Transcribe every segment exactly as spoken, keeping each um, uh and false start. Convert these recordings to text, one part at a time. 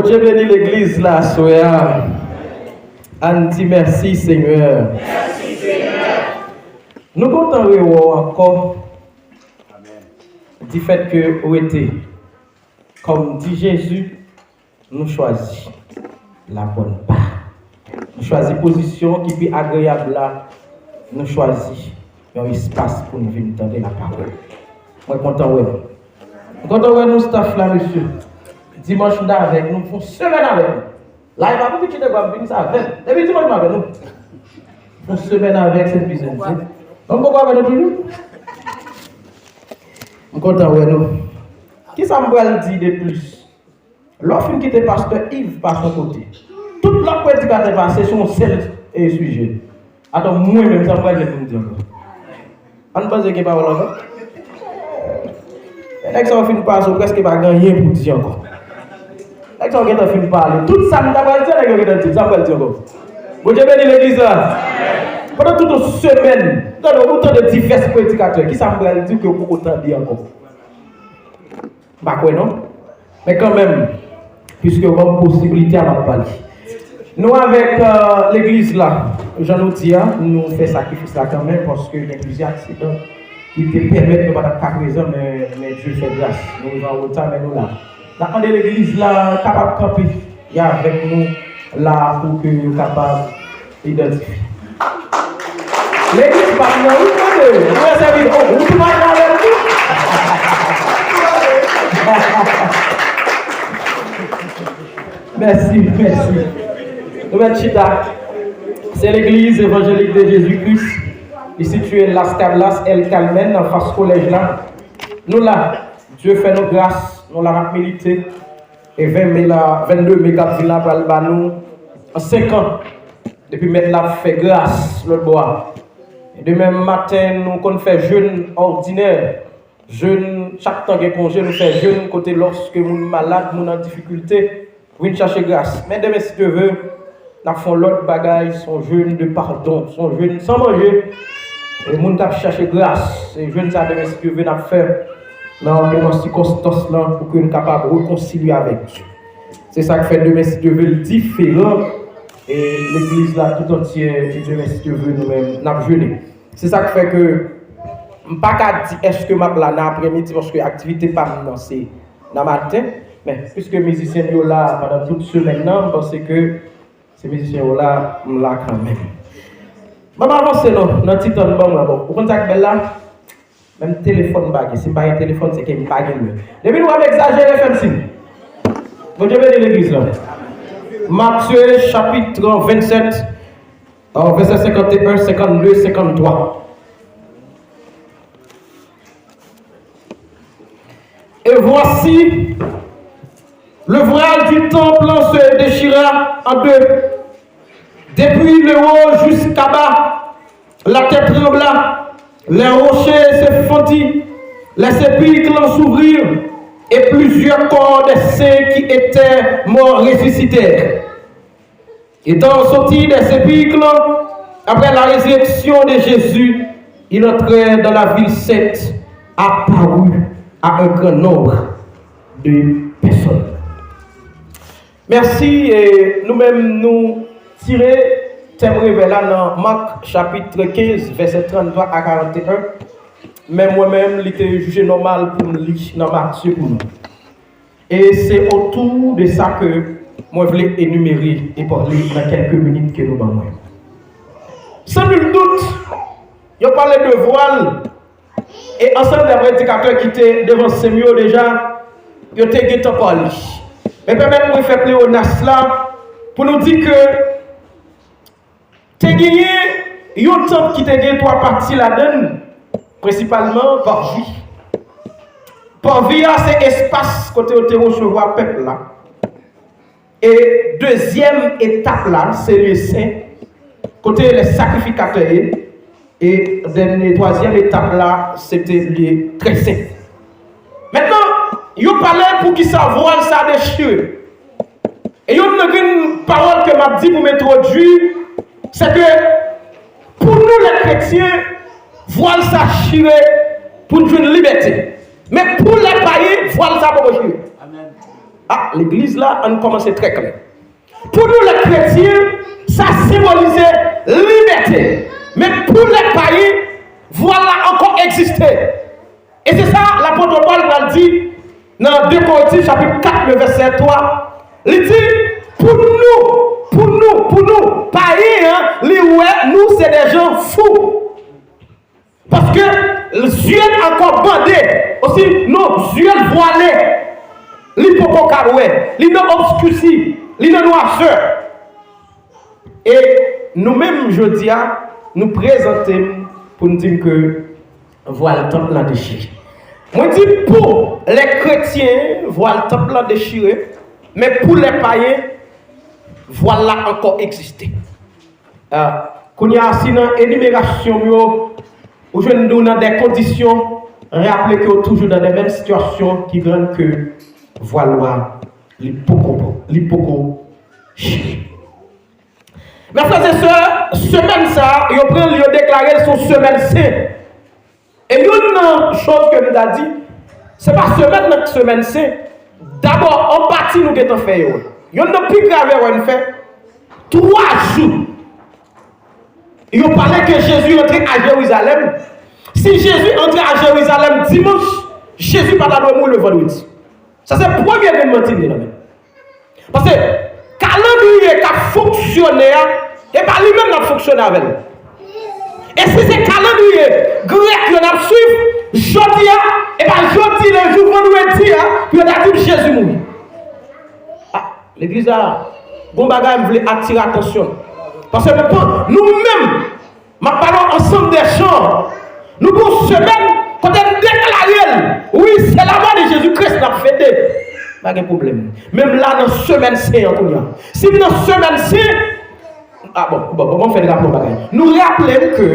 Bondye beni legliz la aswè a. Ann di mèsi Senyè. Nou kontan rewè w ankò. Difèt ke ou rete, kòm di Jezi, nou chwazi la bonne part. Nou chwazi pozisyon ki pi agreyab la. Nou chwazi yon espas pou n vin tande lapawòl. Mwen kontan wè nou. Mwen kontan wè nou, staff la, mesye. Dimanch, m t avèk nou, m fè yon semèn avèk nou. La, e pa pou pitit nèg w ap vin, sa avè m. Depi dimanch, m avèk nou. Yon semèn avèk Sent Visans. Non, m poko avè nou toujou. M kontan wè nou. Kisa m pral di de plis? Lè w fin kite pastè Yves pase yon kote, tout lòt predikatè pase sou yon sèl e sijè. Atò, mwen menm, sa m pral gen pou m di ankò? Ann panse gen pawòl ankò? Nèg sa yo fin pase, w prèske pa gen anyen pou di ankò. Nèg sa yo gentan fin pale. Tout sa m ta pral di, nèg yo gentan di l. Sa m pral di ankò? Bondye beni legliz la. Pandan tout yon semèn, tande, ou tande divès predikatè. Kisa m pral di w ke w poko tande ankò? M pa kwè non. Men kanmenm, piske w ban m posibilite a, m ap pale. Nou avèk, euh, legliz la, jan nou di a, nou fè sakrifis la kanmenm, paske gen plizyè aksidan ki te pèmèt nou pa t ap ka prezan, men, men Dye fè gras. Nou rive an reta, men nou la. N ap mande legliz la kapab kanpe e avèk nou la pou ke yo kapab idantifye. Legliz pa m nan, wi, tande. Mwen sèvi, oh, ou tou pa avè m tou. Mèsi, mèsi. Nou mèt chita. Se Legliz Evanjelik de Jezi Kris. Li sitiye Las Tablas, El Carmen, anfas kolèj la. Nou la. Dye fè nou gras. Nou la, n ap milite. E ven me la, vennde me k ap vin la pral ba nou senk an depi Mèt la fè gras lòt bò a. E demen maten, nou konn fè jèn òdinè. Jèn, chak tan gen konje, nou fè jèn kote lòske moun malad, moun an difikilte, vin chache gras. Men demen, si Dye ve, n ap fè yon lòt bagay, se yon jèn de padon, se yon jèn san manje. E moun k ap chache gras, se jèn sa demen, si Dye ve, n ap fè nan moman sikonstans lan pou ke n kapab rekonsilye avèk Dye. Se sa k fè demen, si Dye ve, l diferan. E legliz la tout antye, e demen, si Dye ve, nou menm, n ap jene. Se sa k fè ke m pa ka di èske m ap la nan aprèmidi, paske aktivite pa m nan se nan maten. Men, piske mizisyen m yo la pandan tout semèn nan, m panse ke se mizisyen yo la, m la kanmenm. Ban m avanse non, nan ti tan n ban mwen. Bon, ou konn sa k bèl la? Menm telefòn m pa gen. Si m pa gen telefòn, se ke m pa gen lè. Depi nou ap egzajere, fè m siy. Bondye beni legliz la. Matye chapit vennsèt, euh, vèsè senkanteyen, senkanndde, senkanntwa. Et voici, le voile du temple se déchira en deux. Depuis le haut jusqu'à bas, la terre trembla, les rochers se fondirent, les sépulcres s'ouvrirent, et plusieurs corps des saints qui étaient morts ressuscitèrent. Étant sortis des sépulcres, après la résurrection de Jésus, ils entrèrent dans la ville sainte, apparus à un grand nombre de personnes. Mèsi, e nou menm nou tire tèm revè la nan Mak chapit kenz, vèsè tranntwa a karanteyen. Men mwen menm, li te jije nòmal pou m li nan Matye pou nou. E se otou de sa ke mwen vle enimere e pale nan kèlke minit ke nou ban mwen. Sans nul doute, yo pale de vwal, e ansanm de predikatè ki te devanse m yo deja, yo te gentan pale. Men pèmèt mwen fè pleyonas la pou nou di ke te genyen yon tanp ki te gen twa pati ladan l, prensipalman pòvi. Pòvi a se espas kote yo te resevwa pèp la. E dezyèm etap la, se lye sen, kote lè sakrifikatè ye. E dènye, twazyèm etap la, se te lye trè sen. Mentnan, yo pale poukisa vwal sa dechire. E youn nan grenn pawòl ke m ap di pou m entwodui, se ke pou nou lè kretyen, vwal sa chire pou n jwenn libète. Men pou lè payen, vwal sa poko chire. Amèn. Ah, legliz la, ann kòmanse trè klè. Pou nou, lè kretyen, sa senbolize libète. Men pou lè payen, vwal la ankò egziste. E se sa lapot Pòl pral di nan de Korinti chapit kat, le vèsè twa. Li di, pou nou, pou nou, pou nou, payen an, li wè nou se de jan fou. Paske zye l ankò bande, osi non, zye l vwale, li poko ka wè, li nan obskisi, li nan nwasè. E nou menm, jodi a, nou prezante m pou n di m ke vwal tanp lan dechire. Mwen di pou lè kretyen, vwal tanp lan dechire, men pou lè payen, vwal la ankò egziste. Ah, kounye a, si nan enimerasyon m yo, ou jwenn nou nan de kondisyon, raple ke w toujou nan de menm sitiyasyon ki rann ke vwal ou a, li poko, li poko chire. Mes frères et sœurs, semèn sa a, yo pran l, yo deklare l se yon semèn sen. E youn nan choz ke nou ta di, se pa semèn nan k semèn sen. Dabò, an pati nou gentan fè erè. Youn nan pi grav erè n fè, twa jou, yo pale ke Jezi antre a Jerizalèm. Si Jezi antre a Jerizalèm dimanch, Jezi pa ta dwe mouri le vandredi. Sa se premye grenn manti m gen nan men m. Paske kalandriye k ap fonksyone a, e pa li menm n ap fonksyone avè l. E si se kalandriye grèk yo n ap swiv, jodi a, e pa jodi lejou vandredi a, pou yo ta di m Jezi mouri. Ah, legliz la, gon bagay m vle atire atansyon. Paske nou, nou menm, M ap pale w ansanm de chan. Nou gen yon semèn kote n deklare l. Wi, se lamò de Jezi Kris n ap fete. Pa gen pwoblèm. Menm la nan semèn sen an kounye a. Si m nan semèn sen, ah bon, bon, bon, bon, fè n raple yon bagay. Nou raple n ke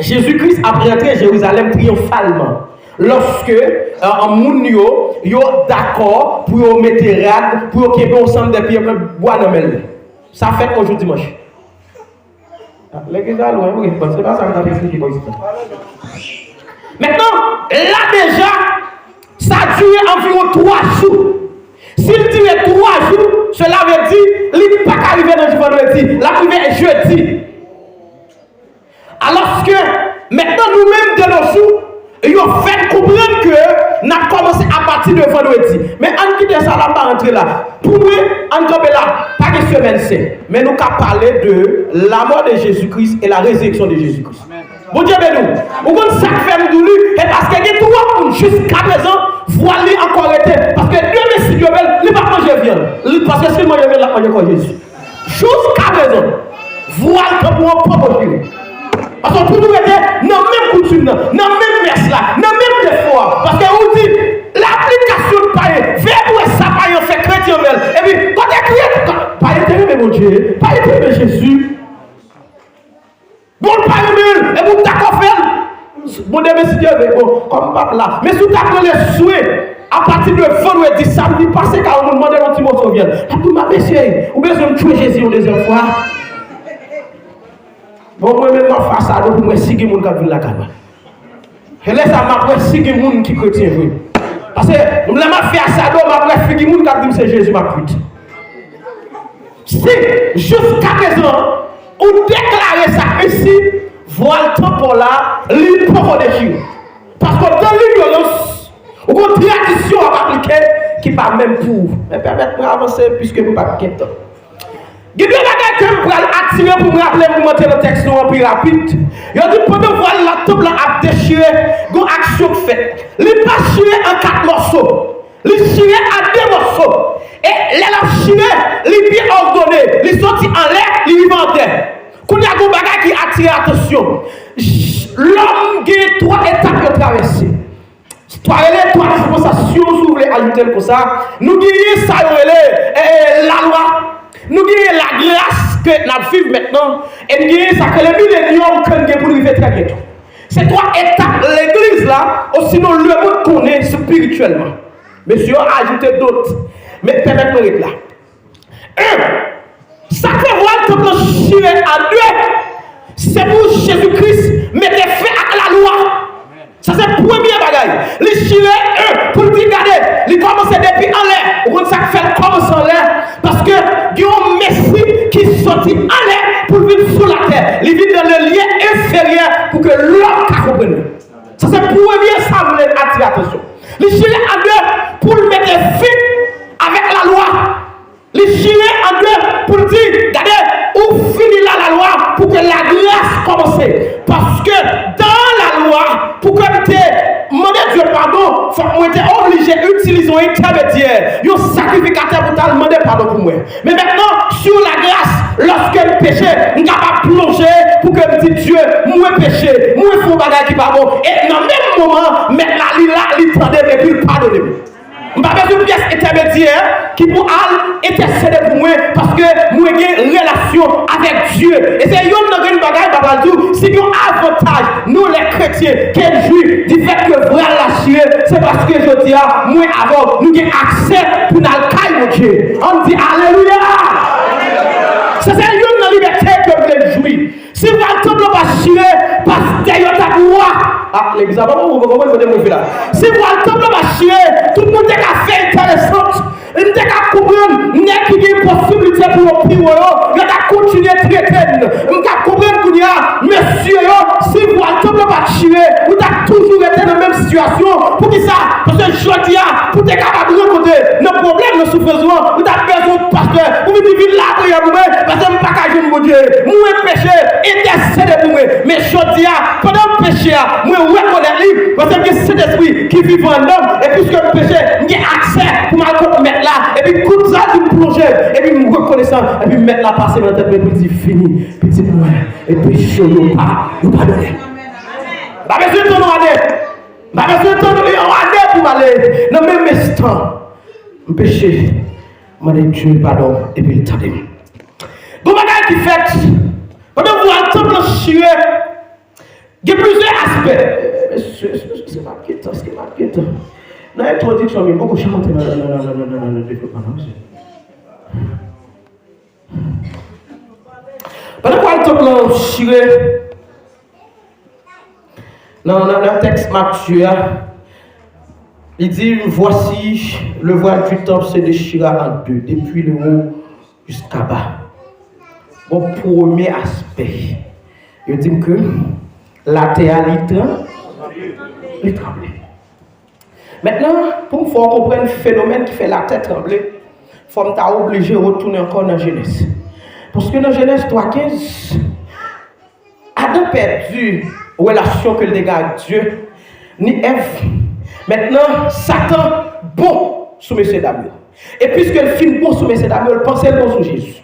Jezi Kris ap rantre Jerizalèm triyonfalman. Lòske, euh, moun yo, yo dakò pou yo mete rad, pou yo kenbe yon sanm de pye bwa nan men l. Sa fèt yon jou dimanch. Legliz la lwen, wi, bon, se pa sa m t ap eksplike bò isit la. Mentnan, la deja, sa dire anviwon twa jou. Si l dire twa jou, sela vle di, li pa ka rive nan jou vandredi, l ap rive jedi. Alòske, mentnan, nou menm, de nos jours, yo fè n konprann ke n ap kòmanse apati de vandredi. Men ann kite sa la, m pa rantre la. Pou mwen, ann kanpe la, pa gen semèn sen. Men nou ka pale de la mort de Jésus-Christ et la résurrection de Jésus-Christ. Bondye beni w. Ou konn sa k fè m di w li? E paske gen twòp moun jiskaprezan, vwal li ankò rete. Paske demen, si Dye vle, li p ap manje vyann. Li, paske si l manje vyann, l ap manje kò Jezi. Jiskaprezan, vwal tanp ou an poko chire. Paske w toujou rete nan menm koutim nan, nan menm mès la, nan menm defo a. Paske ou di, laplikasyon de payen, veye pou wè sa payen an fè kretyen anvè l. Epi, kote kretyen, payen te renmen Bondye, payen te renmen Jezi. Bon, l pa renmen l, epi w dakò fè l. Bon, demen, si Dye vle, bon, kòm m p ap la. Men si w ta pran le swen, apati de vandredi, samdi pase, ka yon moun mande l yon ti moso vyann. L ap di w, "Ma, mesye, ou bezwen m tchwe Jezi yon dezyèm fwa?" Bon, mwen menm, m ap fè asado pou m wè si gen moun k ap vin lakay mwen. E lè sa, m ap wè si gen moun ki kretyen vre. Paske, lè m ap fè asado, m ap wè figi moun k ap di m se Jezi m ap kwit. Si, jiskaprezan, ou deklare sa isit, vwal tanp ou la, li poko dechire. Paske w nan linyorans, ou gon tradisyon w ap aplike ki pa menm pou ou. Men pèmèt mwen avanse, piske nou pa gen tan. Gen de bagay ke m pral atire pou m raple m pou m antre nan tèks nou an pi rapid. Yo di pandan vwal la, tanp lan ap dechire, gon aksyon k fèt. Li pa chire an kat mòso. Li chire a de mòso. E lè l ap chire, li byen òdone. Li soti anlè, li rive antè. Kounye a, gon bagay ki atire atansyon. Ch-, lòm gen twa etap yo travèse. Twa rele, twa disponsasyon, si w vle ajoute l konsa. Nou genyen sa yo rele, eh, lalwa. Nou genyen lagras ke n ap viv mentnan. E n genyen sa k rele milenyòm ke n gen pou n rive trè byento. Se twa etap legliz la, osinon lemonn konnen espirityèlman. Mesye yo ajoute dòt. Men pèmèt mwen ret la. En, sa k fè vwal tanp lan chire a de, se pou Jezi Kris mete fen ak lalwa. Sa se premye bagay. Li chire, en, pou l di, gade, Li kòmanse depi anlè. Ou konn sa k fè l kòmanse anlè? Paske gen yon Mesi ki soti anlè pou l vin sou latè. Li vin nan le lyen enferyè pou ke lòm ka konprann li. Sa se premye sa m vle atire atansyon. Li chire an de pou l mete fin avèk lalwa. Li chire an de pou l di, gade, ou fini la lalwa pou ke lagras kòmanse. Paske dan lalwa, pou ke m te mande Dye padon, fòk mwen te oblije itilize yon entèmedyè, yon sakrifikatè pou t al mande padon pou mwen. Men mentnan, sou lagras, lòske m peche, m kapab plonje pou ke m di Dye, mwen peche, mwen fè yon bagay ki pa bon. E nan menm moman, Mèt la, li la, li tande m epi l padone m. M pa bezwen pyès entèmedyè ki pou al entèsede pou mwen, paske mwen gen relasyon avèk Dye. E se yonn nan grenn bagay m pral di w, si gen yon avantaj nou lè kretyen ke n jwi di fèt ke vwal la chire, se paske jodi a mwen avè w nou gen aksè pou n al kay Bondye. Ann di alelouya! Se se yonn nan libète ke m vle n jwi. Si vwal tanp lan pa chire, pastè yo t ap wa. Ah, legliz la pa bon, ou konprann kote mwen fè la. Si vwal tanp lan pa chire, tout moun te ka fè enteresan. M te ka konprann nèg ki gen posiblite pou yo pi wo yo, yo t ap kontinye trete n. M ka konprann kounye a, mesye yo, si vwal tanp lan pa chire, ou t ap toujou rete nan menm sitiyasyon. Poukisa? Paske jodi a, pou te kapab rankontre nan pwoblèm, nan soufrans ou an, ou t ap bezwen yon pastè pou vin di, vin lapriyè pou mwen, paske m pa ka jwenn Bondye. Mwen peche, entèsede pou mwen. Men jodi a, pandan m peche a, mwen rekonèt li, paske m gen Sentespri ki vivan anndan m, e piske m peche, m gen aksè pou m al kot Mèt la, epi kout sa di m plonje, epi m rekonesan, epi Mèt la pase nan tèt mwen, epi l di, fini, pitit mwen, e peche w yo pa, yo padone. M pa bezwen tann yon ane. M pa bezwen tann yon ane pou m ale nan menm estan. M peche, m mande Dye padon, epi l tande m. Gon bagay ki fèt, pandan vwal tanp lan chire, gen plizyè aspè. Mesye, mesye, se pa gentan, se pa gentan. Nan entwodiksyon, m poko janm antre nan, nan, nan devlopman, non, mesye. Pandan vwal tanp lan chire, nan, nan, nan tèks Matye a, li di, voici, le voile du temple se déchira en deux, depuis le haut jusqu'à bas. Bon, premye aspè, yo di m ke latè a, li tran-, li tranble. Mentnan, pou m fè w konprann fenomèn ki fè latè tranble, fò m ta oblije retounen ankò nan Jenèz. Paske nan Jenèz twa kenz, Adan pèdi relasyon ke l te gen ak Dye, ni Èv. Mentnan, Satan bon sou mesye dam yo. E piske l fin bon sou mesye dam yo, l panse l bon sou Jezi.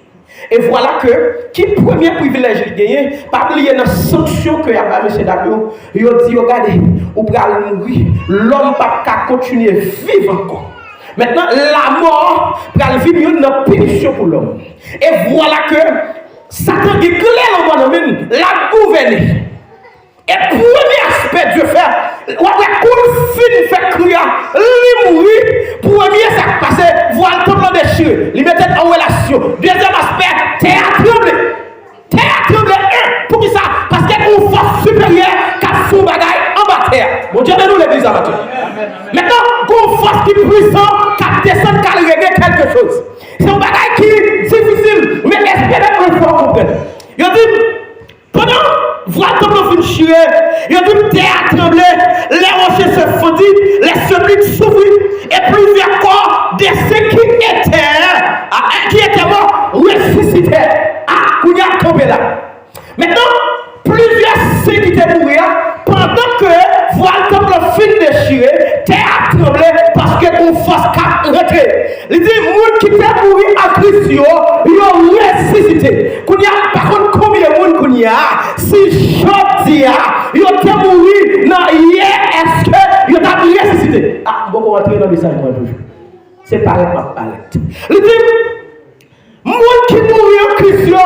E vwala ke, ki premye privilèj li genyen, pa bliye nan sanksyon ke y ap bay mesye dam yo, yo di yo, gade, ou pral mouri, lòm p ap ka kontinye viv ankò. Mentnan, lamò pral vin youn nan pinisyon pou lòm. E vwala ke Satan gen kle lanmò nan men l, l ap gouvène. E premye aspè Dye fè, w ap wè kou l fin fè kri a, li mouri, premye sa k pase, vwal tanp lan dechire, li mete l an relasyon. Dezyèm aspè, tè a tranble. Tè a tranble, en, poukisa? Paske gen yon fòs siperyè k ap fè yon bagay anba tè a. Bondye beni w legliz la maten. Mentnan, gen yon fòs ki pwisan k ap desann k al regle kèlke choz. Se yon bagay ki difisil, men espere mwen fè w konprann. Yo di m, pandan vwal tanp lan fin chire, yo di m tè a tranble, les rochers se fendit, les semites s'ouvrirent, et plusieurs corps de ceux qui étaient, ah, qui étaient morts ressuscitèrent. Ah, kounye a kanpe la. Mentnan, plizyè sen ki te mouri a, pandan ke vwal tanp lan fin dechire, tè a tranble paske yon fòs k ap rantre. Li di, moun ki te mouri an Kris yo, yo resisite. Kounye a, m pa konn konbyen moun kounye a, si jodi a, yo te mouri nan yè, èske yo t ap resisite? Ah, m poko rantre nan mesaj mwen toujou. Se parèt m ap parèt. Li di, moun ki mouri an Kris yo,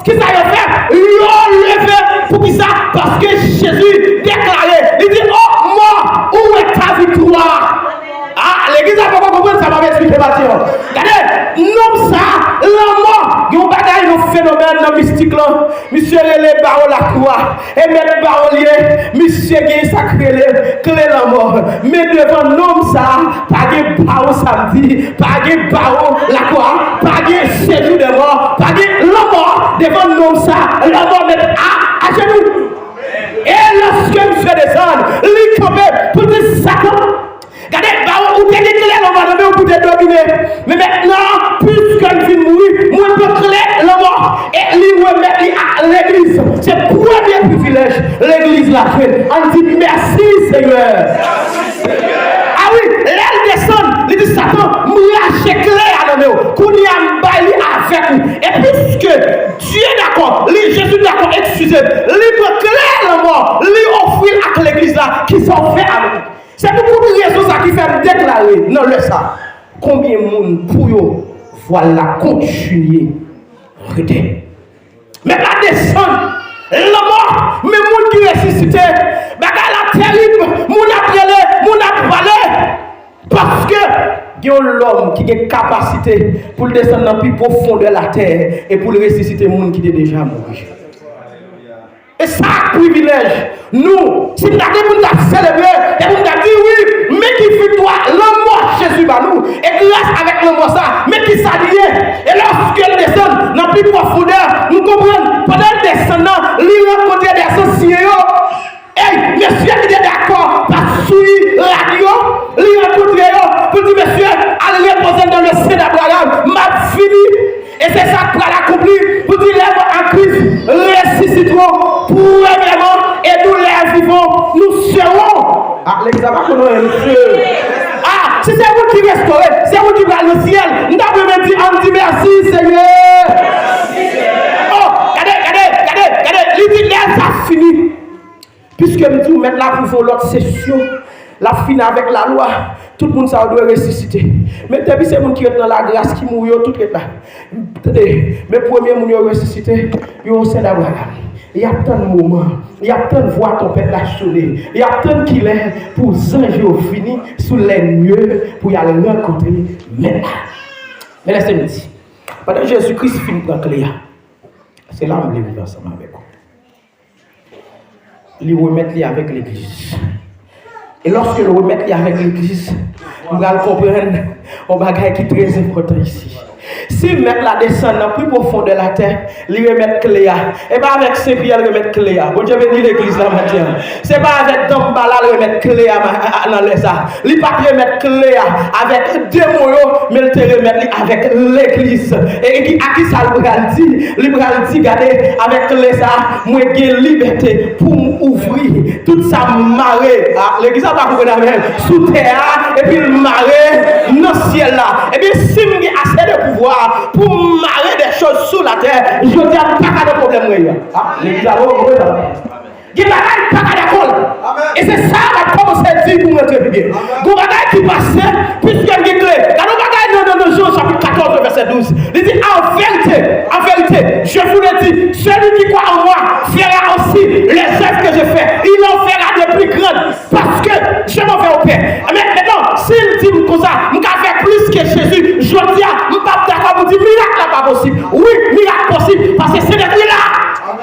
kisa yo fè? Yo leve. Poukisa? Paske Jezi deklare, li di, o mò, où est ta victoire? Ah, legliz la poko konprann sa m ap eksplike maten an. Gade, nonm sa, lanmò, gen yon bagay, yon fenomèn nan mistik lan, misye rele bawo lakou a. E mèt bawo l ye, misye gen sa k rele kle lanmò. Men devan nonm sa a, pa gen bawo samdi, pa gen bawo lakou a, pa gen sejou dèmò, pa gen lanmò devan nonm sa a. Lanmò mèt a, ajenou. E lòske misye desann, li kanpe pou l di Satan, gade, bawo, ou te gen kle lanmò nan men w pou te domine. Men mentnan, piske m fin mouri, mwen pran kle lanmò. E li remèt li ak legliz. Se premye privilèj legliz la jwenn. Ann di mèsi, Senyè. A wi, lè l desann, li di Satan, m rache kle a nan men w. Kounye a, m bay li avèk ou. E piske Dye dakò, li, Jezi dakò, eskize m, li pran kle lanmò, li ofri l ak legliz la. Kisa w fè avèk li? Se pou kout rezon sa ki fè m deklare nan lè sa, konbyen moun pou yo vwal la kontinye rete? Mèt la desann, lanmò, men moun ki resisite, bagay la terib, moun ap rele, moun ap pale, paske gen yon lòm ki gen kapasite pou l desann nan pi pwofondè latè e pou l resisite moun ki te deja mouri. E sa k privilèj nou. Si n ta gen pou n t ap selebre, e pou n t ap di, wi, men ki viktwa lanmò Jezi ba nou. E gras avèk lanmò sa, men ki sa li ye. E lòske l desann nan pi pwofondè, nou konprann, pandan l desann nan, li rankontre de ansyen yo. Ey, mesye ki te dakò pa swiv rad yo, li rankontre yo, pou l di, mesye, al repoze nan men sen Abraram, m ap vini. E se sa k pral akonpli pou di, les morts en Christ ressusciteront premièrement, et nous les vivants, nous serons. Ah, legliz la pa konn anyen, mesye. Ah, si se moun ki restore, se moun ki pral nan syèl. M ta renmen di, ann di mèsi, Senyè. Oh, gade, gade, gade, gade. Li di, lè sa fini. Piske m di w, mèt la pou fè yon lòt sesyon, l ap fini avèk lalwa, tout moun sa yo dwe resisite. Men depi se moun ki ret nan lagras, ki mouri yo, tout ret la. Tande, men premye moun yo resisite, yo sen Abraram. Y ap tann moman, y ap tann vwa twonpèt la sone, y ap tann kilè pou zanj yo vini sou lè nye pou y al rankontre mèt la. Men lèse m di, pandan Jezi Kris fin pran kle a, se la m vle rive ansanm avèk ou. Li remèt li avèk legliz. E lòske l remèt li avèk legliz, nou pral konprann yon bagay ki trè enpòtan isi. Si mèt la desann nan pi pwofondè latè, li remèt kle a. E pa avèk Sen Pyè l remèt kle a. Bondye beni legliz la maten an. Se pa avèk danmbala l remèt kle a ma- a- a- nan lè sa. Li pa t remèt kle a avèk demon yo, men l te remèt li avèk legliz. E ki, a ki sa l pral di? Li pral di, gade, avèk kle sa, mwen gen libète pou m ouvri tout sa m mare. Ah, legliz la pa konprann avè m. Sou tè a, epi l mare nan syèl la. Ebyen, si m gen ase de pouvwa pou m mare de choz sou latè, jodi a m pa ka nan pwoblèm mwen ye a. Ah, legliz la, oh, oh, oh. Gen bagay m pa ka dakò l. E se sa m ap kòmanse di pou m rantre pi byen. Gon bagay ki pase, piske m gen kle. Gade yon bagay nan, nan, nan Jan chapit katòz, vèsè douz. Li di, en vérité, en vérité, je vous le dis, celui qui croit en moi fera aussi les œuvres que je fais. Il en fera de plus grandes, parce que je m'en vais au Père. Men, mentnan, si l di m konsa, m ka fè plis ke Jezi, jodi a, m p ap dakò pou di mirak la pa posib. Wi, mirak posib, paske Sentespri la.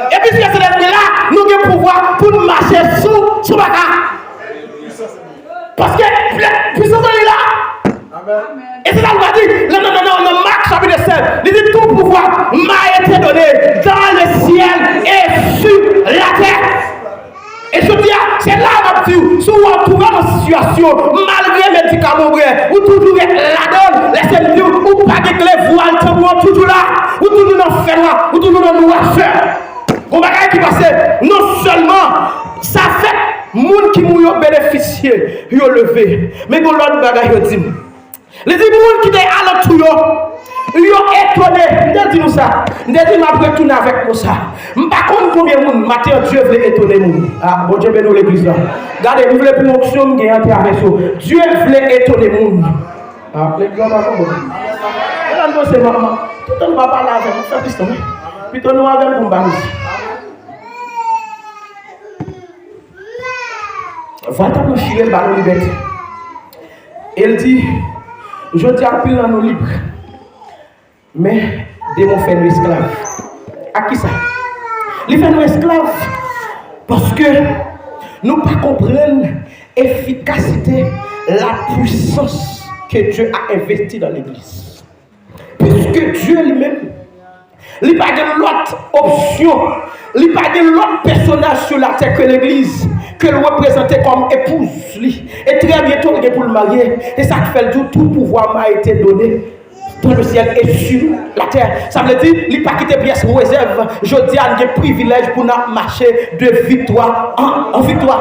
E piske Sentespri la, nou gen pouvwa pou n mache sou, sou baka. Paske pwisans li la. E se sa l va di nan, nan, nan, nan, nan Mak chapit sèz, li di, tout pouvoir m'a été donné dans le ciel et sur la terre. E jodi a, se la m ap di w, si w wè w twouve w nan sitiyasyon, malgre medikaman w pran, ou toujou ret ladan l, lèse m di w, ou pa gen kle vwal tanbou an toujou la, ou toujou nan fènwa, ou toujou nan nwasè. Gon bagay ki pase, non sèlman sa fèt, moun ki mouri yo benefisye, yo leve, men gon lòt bagay yo di m. Li di moun ki te alantou yo, yo etone. M te di nou sa. M te di m ap retounen avèk mo sa. M pa konn konbyen moun, maten an, Dye vle etone moun. Ah, Bondye beni w, legliz la. Gade, m vle pou onksyon m gen an travèse w. Dye vle etone moun. Ah, legliz la pa konprann. E la m panse, manman, toutan nou pa pale avè m, nou fè plis tan, wi. Pito nou avè m pou m pa mizi. Vwal t ap nan chire l ba nou libète. E l di, jodi a, anpil nan nou lib. Men, demon fè nou esklav. Ak kisa? Li fè nou esklav paske nou pa konprann efikasite, la puissance que Dieu a investi dans l'église. Puisque Dieu li menm, li pa gen lòt opsyon, li pa gen lòt pèsonaj sou latè ke legliz, ke l reprezante kòm epouz li. E trè byento l gen pou l marye. E sa k fè l di w, tout pouvoir m'a été donné dans le ciel et sur la terre. Sa vle di, li pa kite pyès rezèv. Jodi a, n gen privilèj pou n ap mache de viktwa an, an viktwa.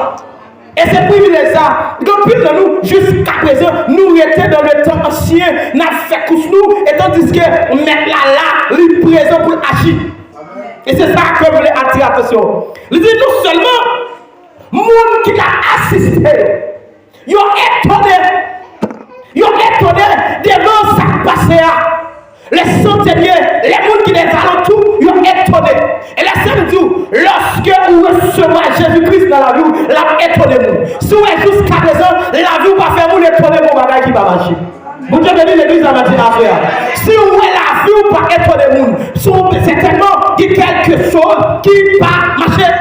E se privilèj sa, gen anpil nan nou, jiskaprezan, nou rete dans le temps ancien, n ap fè kous nou, e tandiske Mèt la la, li prezan pou l aji. E se sa ke m vle atire atansyon. Li di non sèlman moun ki t ap asiste yo, yo etone, yo etone devan sa k pase a. Lè santemye, lè moun ki dèzalantou, yo etone. E lè sa m di w, lòske ou resevwa Jezi Kris nan lavi w, l ap etone moun. Si w wè jiskaprezan, lavi w pa fè moun etone pou bagay ki pa mache. Bondye beni legliz la maten aswè a. Si w wè lavi w pa etone moun, si w sètènman gen kèlke choz ki pa mache.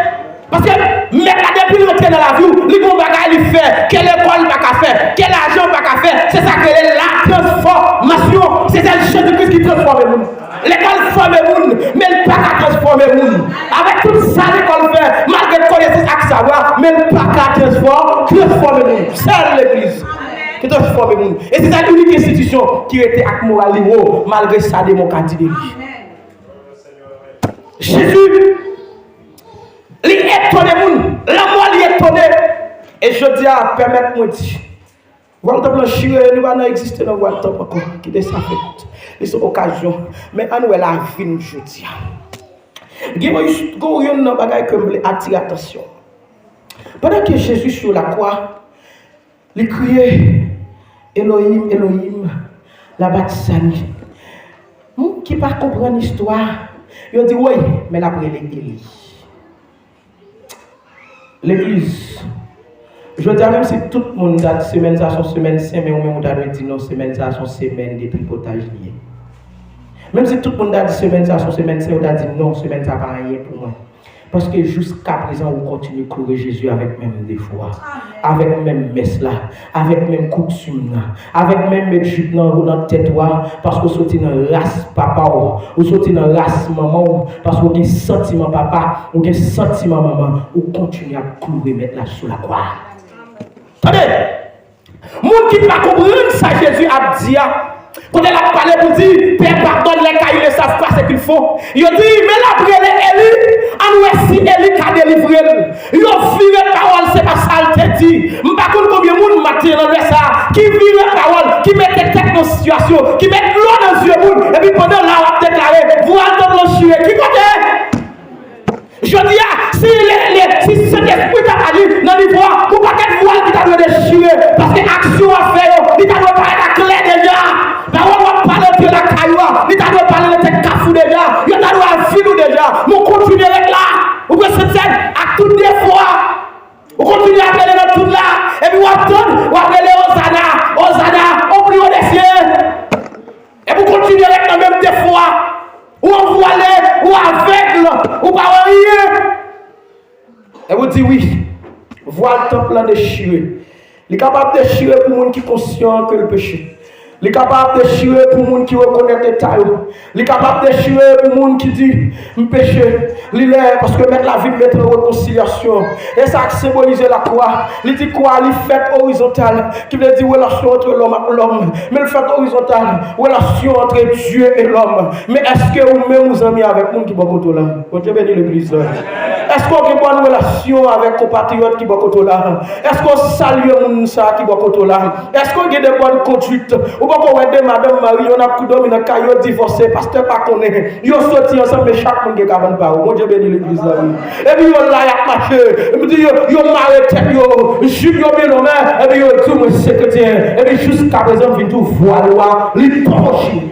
Paske Mèt la depi l rantre nan lavi w, li gon bagay li fè, ke lekòl pa ka fè, ke lajan pa ka fè, se sa k rele la transfòmasyon. Se sèl Jezi Kris ki transfòme moun. Lekòl fòme moun, men l pa ka transfòme moun. Avèk tout sa lekòl fè, malgre konesans ak savwa, men l pa ka transfò-, transfòme moun. Sèl legliz ki transfòme moun. E se sèl inik enstitisyon ki rete ak moral li wo, malgre sa demon ka di de li. Jezi, li etone moun, lanmò li etone. E jodi a, pèmèt mwen di, vwal tanp lan chire, nou pa nan egziste nan vwal tanp ankò. Kite sa fèt. Li se okazyon. Men ann wè lavi n jodi a. Gen yon, gen yon nan bagay ke m vle atire atansyon. Pandan ke Jezi sou lakwa, li kriye, Elohim, Elohim, lama sabachthani. Moun ki pa konprann istwa, yo di, woy, men l ap rele Eli. Legliz, jodi a, menm si tout moun ta di semèn sa se yon semèn sen, men ou menm ou ta dwe di non, semèn sa se yon semèn de tripotaj li ye. Menm si tout moun ta di semèn sa se yon semèn sen, ou ta di non, semèn sa pa anyen pou mwen. Paske jiskaprezan, ou kontinye kloure Jezi avèk menm defo a, avèk menm mès la, avèk menm koutim nan, avèk menm met jip nan, nan tèt ou a, paske w soti nan ras papa w, ou soti nan ras manman w, paske w gen santiman papa, ou gen santiman manman, ou kontinye ap kloure Mèt la sou lakwa. Tande! Moun ki pa konprann sa Jezi ap di a, kote l ap pale pou di, Père, pardonne-les, car ils ne savent pas ce qu'ils font. Yo di, men l ap rele Eli, ann wè si Eli ka delivre l. Yo vire pawòl, se pa sa l te di. M pa konn konbyen moun maten nan lè sa a ki vire pawòl, ki mete tèt nan sitiyasyon, ki met dlo nan zye moun, epi pandan la w ap deklare, vwal tanp lan chire. Ki kote? Jodi a, si le, le, si Sentespri ta aji nan nivo a, gon pakèt vwal ki ta dwe dechire, paske aksyon w ap fè yo, li ta dwe parèt aklè deja. Pawòl w ap pale antre lakay ou a, li ta dwe pale nan tèt kafou deja, yo ta dwe al vil ou deja. Men w kontinye ret la, ou pran Sentsèn ak tout defo a. Ou kontinye ap rele nan tout la, epi w ap tann, w ap rele Ozana, Ozana, o pli wo de sye. Epi w kontinye ret nan menm defo a. Ou anvwale, ou avèg, ou pa wè anyen. Epi w di wi, vwal tanp lan dechire. Li kapab dechire pou moun ki konsyan ke l peche. Li kapab dechire pou moun ki rekonèt eta yo. Li kapab dechire pou moun ki di, m peche. Li lè, paske Mèt la vin mete an rekonsilyasyon. E sa k senbolize lakwa. Li di kwa li fèt orizontal, ki vle di relasyon ant lòm ak lòm. Men l fèt orizontal, relasyon ant Dye e lòm. Men èske ou menm ou zanmi avèk moun ki bò kote w la? Bondye beni legliz la. Èske w gen bòn relasyon avèk konpatriyòt ki bò kote w la? Èske w salye moun sa ki bò kote w la? Èske w gen de bòn kondwit? Ou poko wè de madanm mari, yonn ap kou dòmi nan kay yo, divòse, pastè pa konnen. Yo soti ansanm, men chak moun gen kabann pa yo. Bondye beni legliz la, wi. Epi yo la, y ap mache. Epi di yo, yo mare tèt yo, jip yo byen lonmen. Epi yo di w, mwen se kretyen. Epi jiskaprezan, m vin di w, vwal ou a, li poko chire.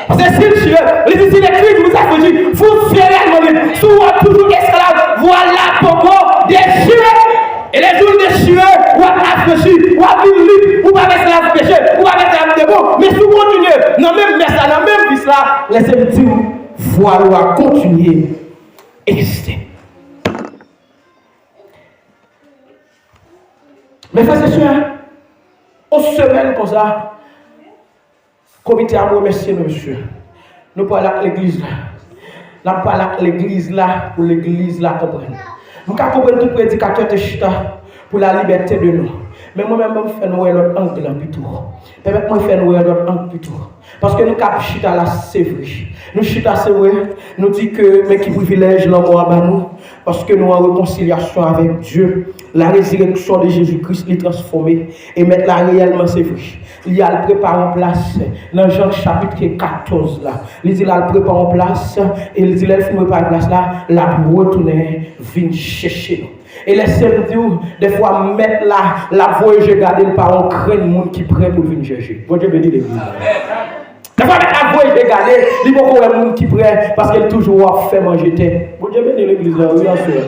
Paske si l chire, li di, si l'Écriture vous affranchit, vous serez réellement libres. Si w ap toujou esklav, vwal la poko dechire. E lejou l dechire, w ap afranchi, w ap vin lib, ou p ap esklav peche, ou p ap esklav demon. Men si w kontinye nan menm mès la, nan menm vis la, lèse m di w, Pwa lwa kontinye egziste. Mes frères et sœurs, yon semèn konsa, komite a, m remèsye nou, mesye. Nou pral ak legliz la. N ap pale ak legliz la pou legliz la konprann. M ka konprann tout predikatè te chita pou la libète de nou. Men mwen menm, ban m fè nou wè lòt ang lan pito. Pèmèt mwen fè nou wè lòt ang pito. Paske nou ka ap chita la, se vre. Nou chita, se vre. Nou di ke, men ki privilèj lanmò a ba nou. Paske nou an rekonsilyasyon avèk Dye. La résurrection de Jésus-Christ, li transfòme. E mèt la, reyèlman, se vre. Li al prepare yon plas nan Jan chapit katòz la. Li di l al prepare yon plas, e li di lè l fin prepare plas la, l ap retounen vin chèche nou. E lèse m di w, dèfwa mèt la, l ap voye je gade l pa yon grenn moun ki prè pou l vin chèche. Bondye beni legliz la. Dèfwa mèt la ap voye je gade, li poko wè moun ki prè, paske l toujou ap fè manje tè. Bondye beni legliz la, wi, aswè.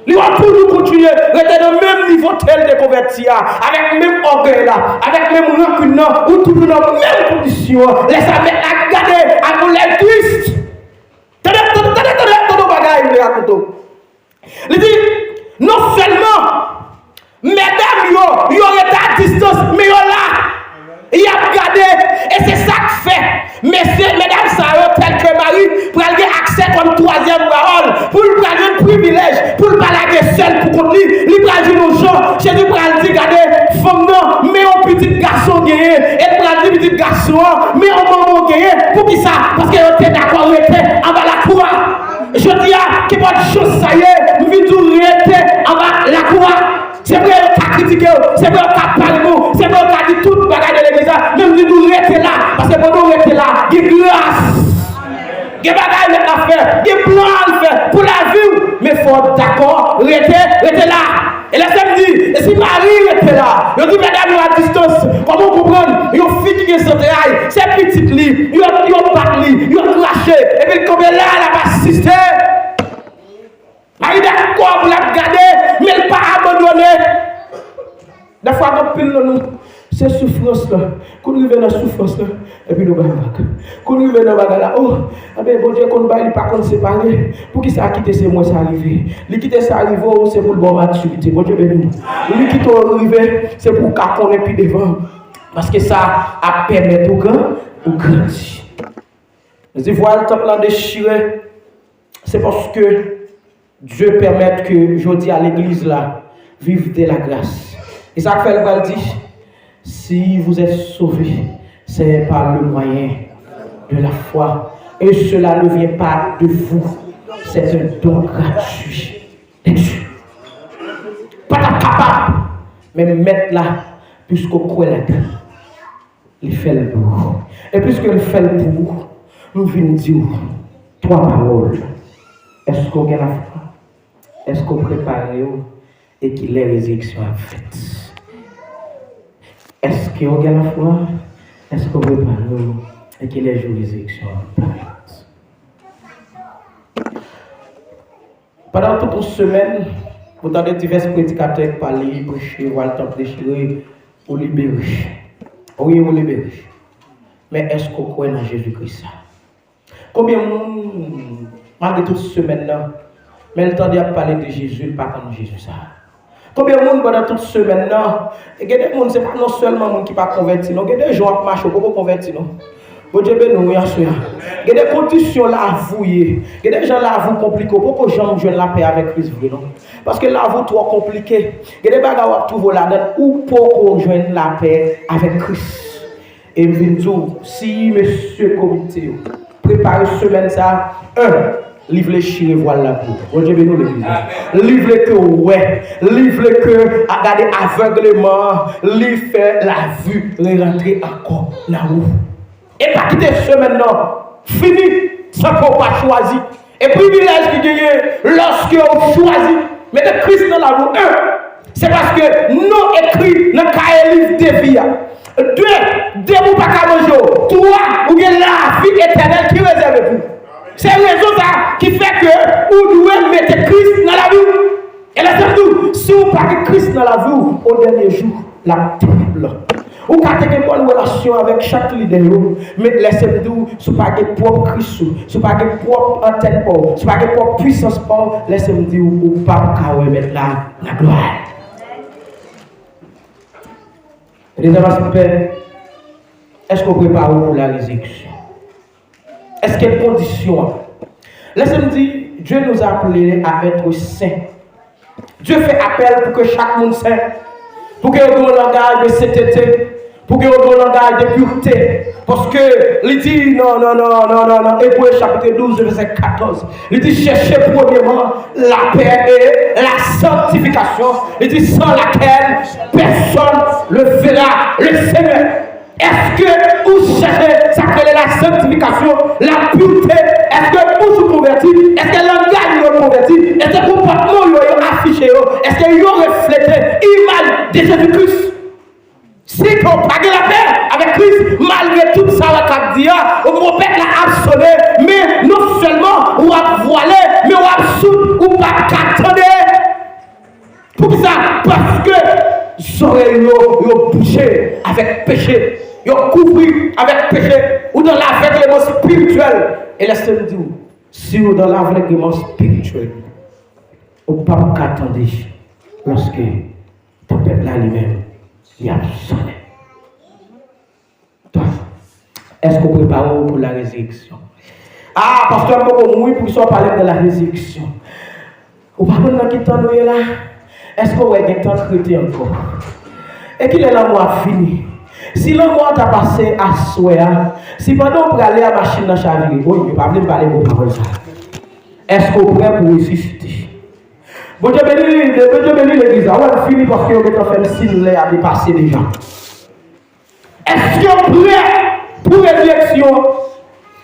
Li w ap toujou kontinye rete nan menm nivo tè l te konvèti a, avèk menm ògèy la, avèk menm rankin nan, ou toujou nan menm kondisyon an. Lè sa mèt la ap gade ak yon lèy tris. Tande, tande, tande, tande, tande yon bagay m vle rakonte w. Li di, non sèlman medam yo, yo rete a distans, men yo la, y ap gade, e se sa k fè mesye, medam sa yo, tèl ke Mari, pral gen aksè kòm twazyèm pawòl, pou l pral jwenn privilèj, pou l pa lage sèl pou kont li, li pral jwenn yon jan, Jezi pral di, gade, fanm nan, men yon pitit gason genyen, e l pral di pitit gason an, men yon manman w genyen, poukisa? Paske yo te dakò rete anba lakou a. Jodi a, kenpòt jan sa ye, m vin di w rete anba lakou a. Se vre yo ka kritike w, se vre yo ka pale nou, se vre yo ka di tout bagay de legliz la, men m vin di w rete la, paske pandan w rete la, gen gras. Gen bagay mèt la fè, gen plan al fè pou lavi w, men fò w dakò rete, rete la. E lè se m di, e si Mari rete la, yo di medam yo a distans, kòman w konprann yon fi ki gen zantray, se pitit li, yo, yo bat li, yo krache, epi l kanpe la, l ap asiste. Mari dakò pou l ap gade, men l pa abandone. Dèfwa gen anpil nan nou, se soufrans lan. Kou n rive nan soufrans lan, epi nou bay vag. Kou n rive nan bagay la, o, enben, Bondye konn bay, li pa konn separe. Poukisa kite se mwen sa rive? Li kite sa rive w, se pou l ba w matirite. Bondye beni w. Li kite w rive, se pou w ka konnen pi devan. Paske sa ap pèmèt ou gran, ou grandi. Li di vwal tanp lan dechire, se paske Dye pèmèt ke jodi a legliz la viv de la gras. E sa k fè l pral di, si vous êtes sauvés, c'est par le moyen de la foi. Et cela ne vient pas de vous. C'est un don gratuit de Dieu. Pa t ap kapab, men mèt la, piske w kwè ladan l, li fè l pou ou. E piske l fè l pou ou, m vin di w twa pawòl. Èske w gen lafwa? Èske w prepare w? E kilè rezireksyon an ap fèt? Èske w gen lafwa? Èske w prepare w? E kilè jou rezireksyon an ap parèt? Pandan tout yon semèn, ou tande divès predikatè k pale, preche, vwal tanp dechire, ou libere. Wi, ou libere. Men èske w kwè nan Jezi Kris sa? Konbyen moun, malgre tout semèn nan, men l tande y ap pale de Jezi, l pa konn Jezi sa? Konbyen moun pandan tout semèn nan, e gen de moun, se pa non sèlman moun ki pa konvèti, non, gen de jan w ap mache, w poko konvèti, non. Bondye beni w, wi, aswè a. Gen de kondisyon lavi w ye, gen de jan lavi w konplike, w poko janm jwenn lapè avèk Kris vre, non. Paske lavi w twò konplike. Gen de bagay w ap twouve w ladan l, ou poko jwenn lapè avèk Kris. E m vin di w, si mesye komite yo prepare semèn sa a, en, li vle chire vwal la pou ou. Bondye beni w, legliz la. Li vle ke w wè. Li vle ke, a, gade avègleman an, li fè lavi rerantre ankò nan ou. E pa kite semèn nan fini san ke w pa chwazi. E privilèj ki genyen lòske w chwazi mete Kris nan lavi w, en, se paske non ekri nan kaye liv de vi a. De, depi w pa ka manje w. Twa, ou gen lavi etènèl ki rezève pou ou. Se rezon sa ki fè ke ou dwe mete Kris nan lavi w. E lè sa m di w, si w pa gen Kris nan lavi w, o dènye jou, l ap terib. Ou ka te gen bòn relasyon avèk chak lidè yo, men lèse m di w, si w pa gen pwòp Kris ou, si w pa gen pwòp antèn pa w, si w pa gen pwòp pwisans pa w, lèse m di w, ou p ap ka wè Mèt la nan glwa l. Dezyèm aspè, èske w prepare w pou la rezireksyon? Èske l kondisyon an? Lèse m di, Dieu nous a appelés à être saints. Dye fè apèl pou ke chak moun sen, pou ke yo gen yon langaj de sentete, pou ke yo gen yon langaj de purite. Paske li di nan, nan, nan, nan, nan, nan Ebre chapit douz, vèsè katòz, li di, cherchez premièrement la paix et la sanctification, li di, sans laquelle personne ne verra le Seigneur. Èske ou chèche sa k rele la sanktifikasyon, la purite? Èske bouch ou konvèti? Èske langaj ou yo konvèti? Èske konpòtman ou yo, yo afiche yo? Èske yo reflete imaj de Jezi Kris? Si ke w pa gen lapè avèk Kris, malgre tout sa w ap di a, twonpèt la ap sone, men non sèlman w ap vwale, men w ap soud, ou p ap ka tande. Poukisa? Paske zòrèy yo, yo bouche avèk peche. Yo kouvri avèk peche. Ou nan lavègleman espirityèl. E lèse m di w, si w nan lavègleman espirityèl, ou p ap ka tande lòske twonpèt la li menm, li ap sonnen. Èske w prepare w pou la rezireksyon? Ah, pastè, m poko mouri, poukisa w pale m de la rezireksyon? Ou pa konn nan ki tan nou ye la? Èske w wè gen tan k rete ankò? E kilè lanmò ap fini? Si lanmò an ta pase aswè a, si pandan w prale a machin nan chavire, wi, yo pa vle m pale gwo pawòl sa. Èske w prè pou resisite? Bondye beni, Bondye beni legliz la. Wè, m fini paske yo gentan fè m siy lè a depase deja. Èske w prè pou rezireksyon?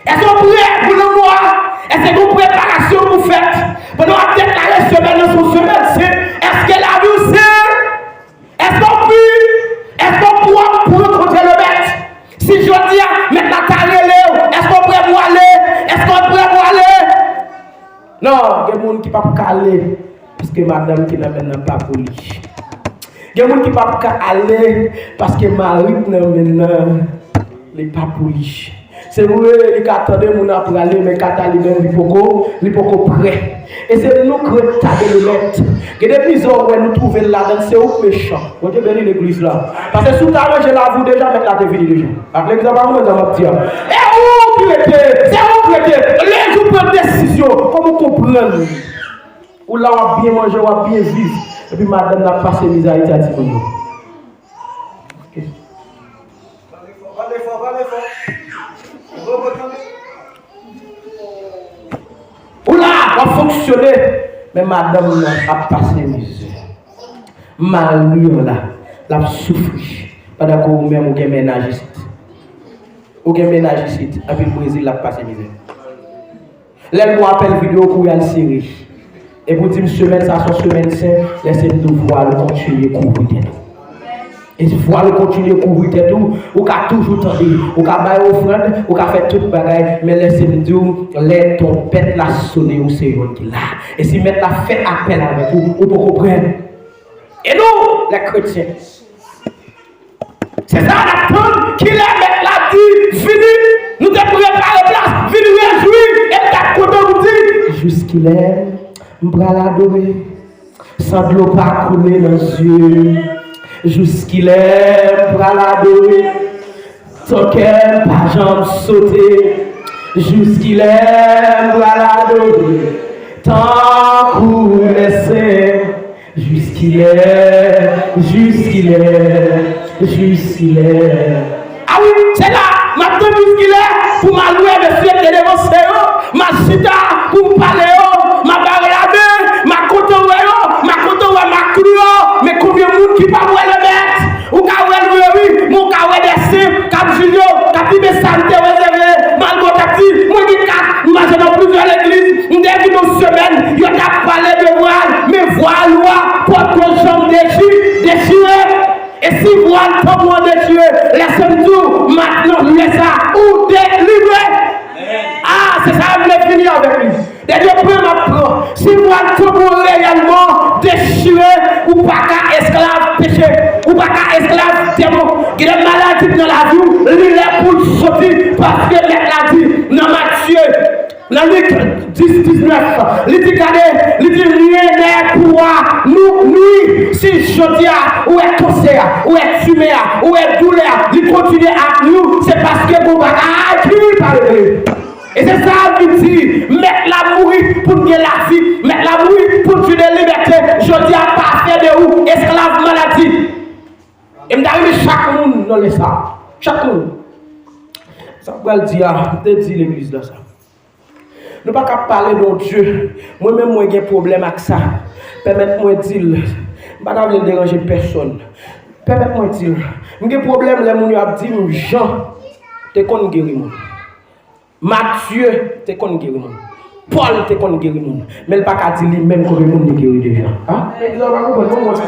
Èske w prè pou lanmò a? Èske gen preparasyon pou fèt? Pandan w ap deklare semèn nan se yon semèn sen, èske lavi w sen? Èske w pi? Èske w pwòp pou rankontre Lemèt? Si jodi a, Mèt la ta rele w, èske w prè pou ale? Èske w prè pou ale? Non, gen moun ki p ap ka ale, paske madanm ki nan men nan pa pou li. Gen moun ki p ap ka ale, paske mari k nan men nan, li pa pou li. Se vre, li ka tande moun ap prale, men kanta li menm, li poko, li poko prè. E se nou k retarde Lemèt. Gen de mizè w wè nou twouve l ladan l, se ou k mechan. Bondye beni legliz la. Paske si w ta ranje lavi w deja, Mèt la te vini deja. Ak legliz la pa konprann sa m ap di a. E ou ki rete, se ou ki rete. Lè jou pran desizyon, kòman w konprann? Ou la w ap byen manje, w ap byen viv. Epi madanm nan ap pase mizè Ayiti a timoun yo. Ok. Ou la, w ap fonksyone, men madanm nan ap pase mizè. Mari w la, l ap soufri, pandan ke ou menm ou gen mennaj isit. Ou gen mennaj isit, anpil Brezil l ap pase mizè. Lè l gon apèl videyo, kouri al sere. Epi w di m semèn sa se yon semèn sen, lèse m di w vwal ou kontinye kouvri tèt ou. E vwal ou kontinye kouvri tèt ou, ou ka toujou tande, ou ka bay ofrann, ou ka fè tout bagay, men lèse m di w, lè twonpèt la sone, ou se youn ki la. E si Mèt la fè apèl avèk ou, ou poko prè. E nou, lè kretyen, se sa n ap tann, kilè Mèt la di, vini, nou te prepare plas, vin rejwi, e m t ap kontan pou di, jiskilè m pral adore, san dlo pa koule nan zye, jiskilè m pral adore, san kè m pa janm sote, jiskilè m pral adore, tankou lèsen. Jiskilè, jiskilè, jiskilè. A wi, se la, m ap tann jiskilè pou m al wè mesye k te devan se yo, m al chita pou m pale yo, m ap ba yo lamen, m ap kontan wè yo, m ap kontan wè m ak klou yo, men konbyen moun ki p ap wè Lemèt? Ou ka wè l vre wi, men ou ka wè de sen k ap jije w, k ap di men sa m te rezève, malgre w t ap di, mwen gen kat, m mache nan plizyè legliz, m te vin yon semèn, yo t ap pale de vwal, men vwal ou a potko janm dechi-, dechire. E si vwal tanbou an dechire, lèse m di w, matnan, lè sa, ou delivre. Ah, se sa m vle fini avèk li. Dènye pwen m ap pran. Si vwal tanbou an reyèlman dechire, Chire, ou pa ka esklav peche, ou pa ka esklav demon. Gen de maladi k nan lavi w, li lè pou l soti, paske Mèt la di nan Matye, nan Lik dis, diznèf, li di, gade, li di, li enèg pou a nou nwi. Si jodi a, ou wè kansè a, ou wè timè a, ou wè doulè a, li kontinye ap nwi w, se paske gon bagay ki pa regle. E se sa l vin di, Mèt la mouri pou n gen lavi, Mèt la mouri pou n jwenn libète. Jodi a, pa fè de ou esklav maladi. E m ta renmen chak moun nan lè sa. Chak moun. Sa m pral di a, m te di legliz la sa. Nou pa ka pale de yon Dye. Mwen menm, mwen gen pwoblèm ak sa. Pèmèt mwen di l. M pa ta vle l deranje pèsonn. Pèmèt mwen di l. M gen pwoblèm lè moun yo ap di m Jan te konn geri moun. Matye te konn geri moun. Pòl te konn geri moun. Men l pa ka di li menm konbyen moun li geri deja. A? Legliz la pa konprann, non, mwen di.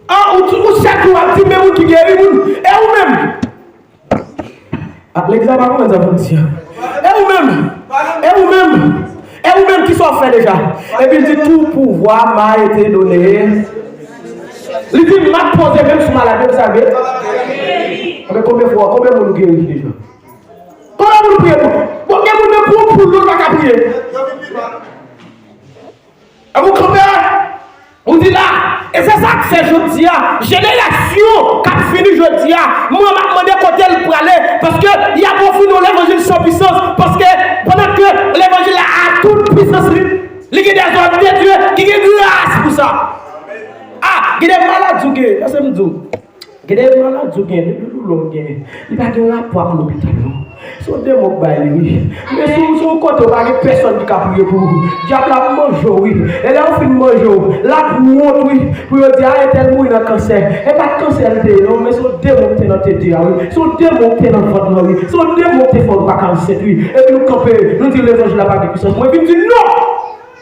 A, ou, ou sèk ou ap di men moun ki geri moun. E ou menm? A, legliz la pa konprann sa pou di a. E ou menm? E ou menm? E ou menm, kisa w fè deja? Epi l di, tout pouvoir m'a été donné. Li di, m ap poze men m sou malad yo, sa vre? Anben, konbyen fwa, konbyen moun ou geri deja? Konbyen moun ou priye pou? Bon, gen moun menm pou yon poul, yo pa ka priye. Epi w kanpe, ou di la, e se sa k fè jodi a, jenerasyon k ap vini jodi a, mwen m ap mande kote l prale, paske y ap ofri nou levanjil san pwisans, paske pandan ke levanjil la a tout pwisans li, li gen de zòm de Dye ki gen gras pou sa. A, gen de maladi w gen, lèse m di w. Gen de maladi w gen, de doulè w gen, li pa gen rapò ak lopital non. Se yon demon k bay li wi. Men si w, si w kote w pa gen pèsonn ki ka priye pou ou, dyab la ap manje w wi. E lè yo fin manje w, l ap wont wi, pou yo di a entèl mouri nan kansè. E pa t kansè l te ye non, men se yon demon k te nan tete a wi. Se yon demon k te nan vant lan wi. Se yon demon k te fè w pa ka ansent wi. Epi nou kanpe, nou di levanjil la pa gen pwisans. Mwen vin di non!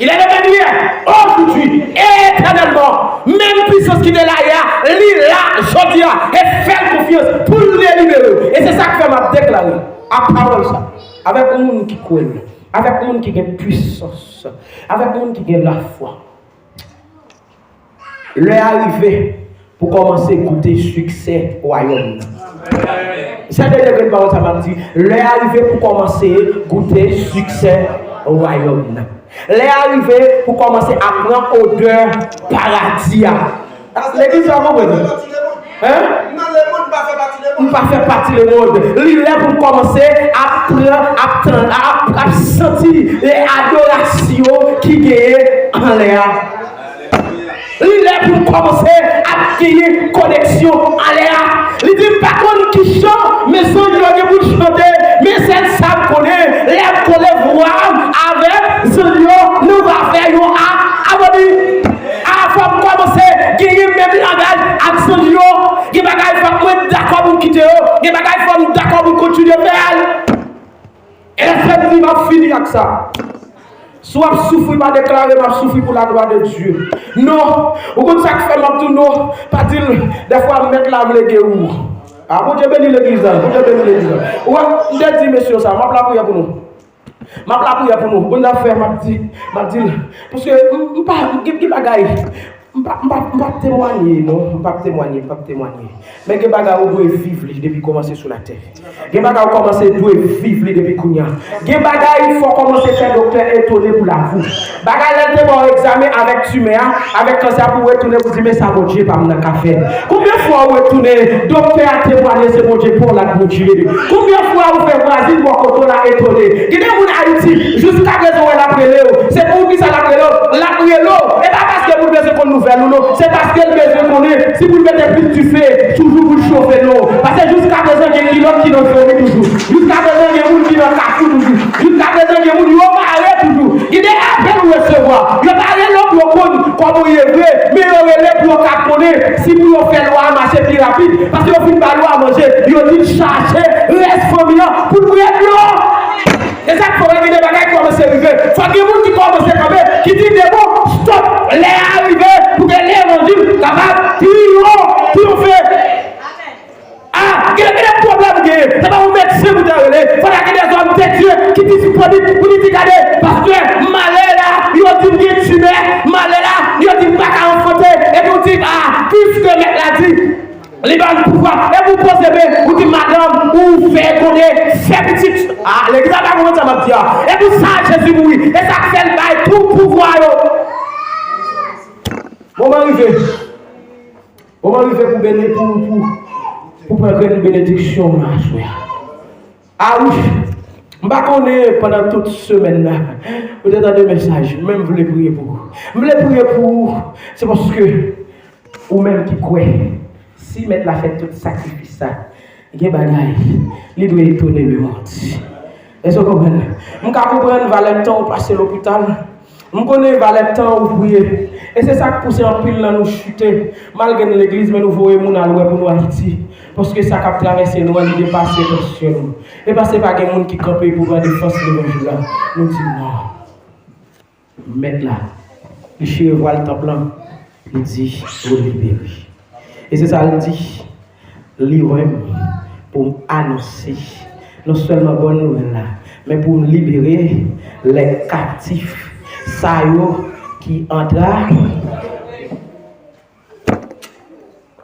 Il est le même hier, aujourd'hui et éternellement. Menm pwisans ki te la yè a, li la jodi a. E fè l konfyans pou l delivre w. E se sa k fè m ap deklare a pawòl sa. Avèk moun ki kwè l, avèk moun ki gen pwisans, avèk moun ki gen lafwa. Lè a rive pou kòmanse goute siksè wayòm nan. Se dènye grenn pawòl sa m ap di. Lè a rive pou kòmanse goute siksè wayòm nan. Lè a rive pou kòmanse ap pran odè paradi a. Legliz la konprann? Hein? M pa fè pati lemonn. Li lè pou m kòmanse ap pran, ap tann, ap, ap santi e adorasyon ki genyen anlè a. Li lè pou m kòmanse ap genyen koneksyon anlè a. Li di m pa konn ki chan, men zanj yo gen pou chante, men sèl sa m konnen, lè m kole vwa m avèk zanj yo, nou va fè yon a, amoni. A, fò m kòmanse genyen menm langaj ak zanj yo. Gen bagay fòk mwen dakò pou m kite yo. Gen bagay fò m dakò pou m kontinye fè l. E lè sèm di m ap fini ak sa. Si w ap soufri, pa deklare m ap soufri pou laglwa de Dye. Non, ou konn sa k fè m ap di w non, pa di l, dèfwa Mèt la vle geri w. A, Bondye beni legliz la, Bondye beni legliz la. Ou wè, m te di mesye yo sa, m ap lapriyè pou nou. M ap lapriyè pou nou. Bon, zafè, m ap di, m ap di l. Paske m, m pa, m gen, gen bagay. M pa, m pa, m p ap temwanye, non. M p ap temwanye, m p ap temwanye. Men gen bagay ou dwe viv li depi kòmanse sou latè. Gen bagay ou kòmanse dwe viv li depi kounye a. Gen bagay fò w kòmanse fè doktè etone pou lavi w. Bagay lè l te ba w egzamen avèk timè a, avèk kansè a pou w retounen pou di, men sa Bondye pa m nan ka fè. Konbyen fwa ou retounen, doktè a temwanye se Bondye pa w la k Bondye. Konbyen fwa ou fè vwazin bò kote w la etone? Gen de moun Ayiti, jiskaprezan w wè l ap rele w. Se poukisa l ap rele w? L ap rele w. E pa paske pou l bezwen konn nouvèl ou non. Se paske l bezwen konnen si pou l mete plis dife, toujou pou l chofe non. Paske jiskaprezan gen kilòt ki nan fon wi toujou. Jiskaprezan gen moun ki nan kafou toujou. Jiskaprezan gen moun yo mare toujou. Gen de apèl ou resevwa. Yo pa rele w pou yo konn kòman w ye vre, men yo rele pou yo ka konnen si pou yo fè lwa a mache pi rapid. Paske yo fin ba lwa a manje, yo di l chache rès fanmi an pou l prèt non. E sa k fè w wè gen de bagay kòmanse rive. Fò gen moun ki kòmanse kanpe, ki di, debò, stòp, lè a rive pou ke levanjil kapab triyo-, triyonfe. A, gen, gen de pwoblèm ou genyen. Se pa yon medsen pou ta rele. Fò ta gen de zòm de Dye ki disponib pou li di, gade, pastè, malè la, yo di m gen Li ba n pouvwa. Epi w poze men, ou di madanm, ou fè konnen, fè pitit. Ah, legliz la pa konprann sa m ap di a. Epi sa Jezi mouri. E sa k fè l bay tout pouvwa yo. Moman rive. Moman rive pou beni, pou, pou, pou pran grenn benediksyon nan aswè a. Ah wi, m pa konnen pandan tout semèn nan, ou te tande mesaj, men m vle priye pou ou. M vle priye pou ou, se paske ou menm ki kwè, si Mèt la fè tout sakrifis sa, gen bagay, li dwe etone lemond. Èske w konprann? M ka konprann valè tan ou pase lopital. M konnen valè tan ou priye. E se sa k pouse anpil nan nou chite. Malgre n legliz, men nou voye moun al wè pou nou Ayiti. Paske sa k ap travèse nou an, li depase tansyon nou. E pa se pa gen moun ki kanpe pou pran defans levanjil la. Nou di non. Mèt la, li chire vwal tanp lan, li di, ou libere. E se sa l di, li voye m pou m anonse non sèlman bòn nouvèl la, men pou m libere lè kaptif, sa yo ki antra.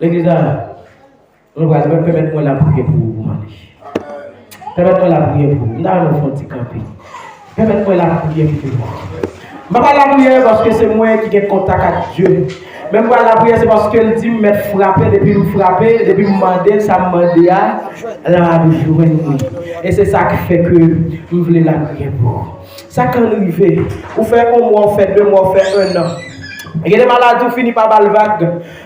Legliz la, nou pral pèmèt mwen lapriyè pou ou, pou m ale. Pèmèt mwen lapriyè pou ou. M ta renmen w fè yon ti kanpe. Pèmèt mwen lapriyè pou ou. M pa pral lapriyè paske se mwen ki gen kontak ak Dye. Men m pral lapriyè se paske l di m mèt frape, depi m frape, depi m mande l sa m mande a, l ap jwenn li. E se sa k fè ke m vle lapriyè pou ou. Sa konn rive, ou fè yon mwa, ou fè de mwa, ou fè ennan. Gen de maladi ou fini pa ba l vag.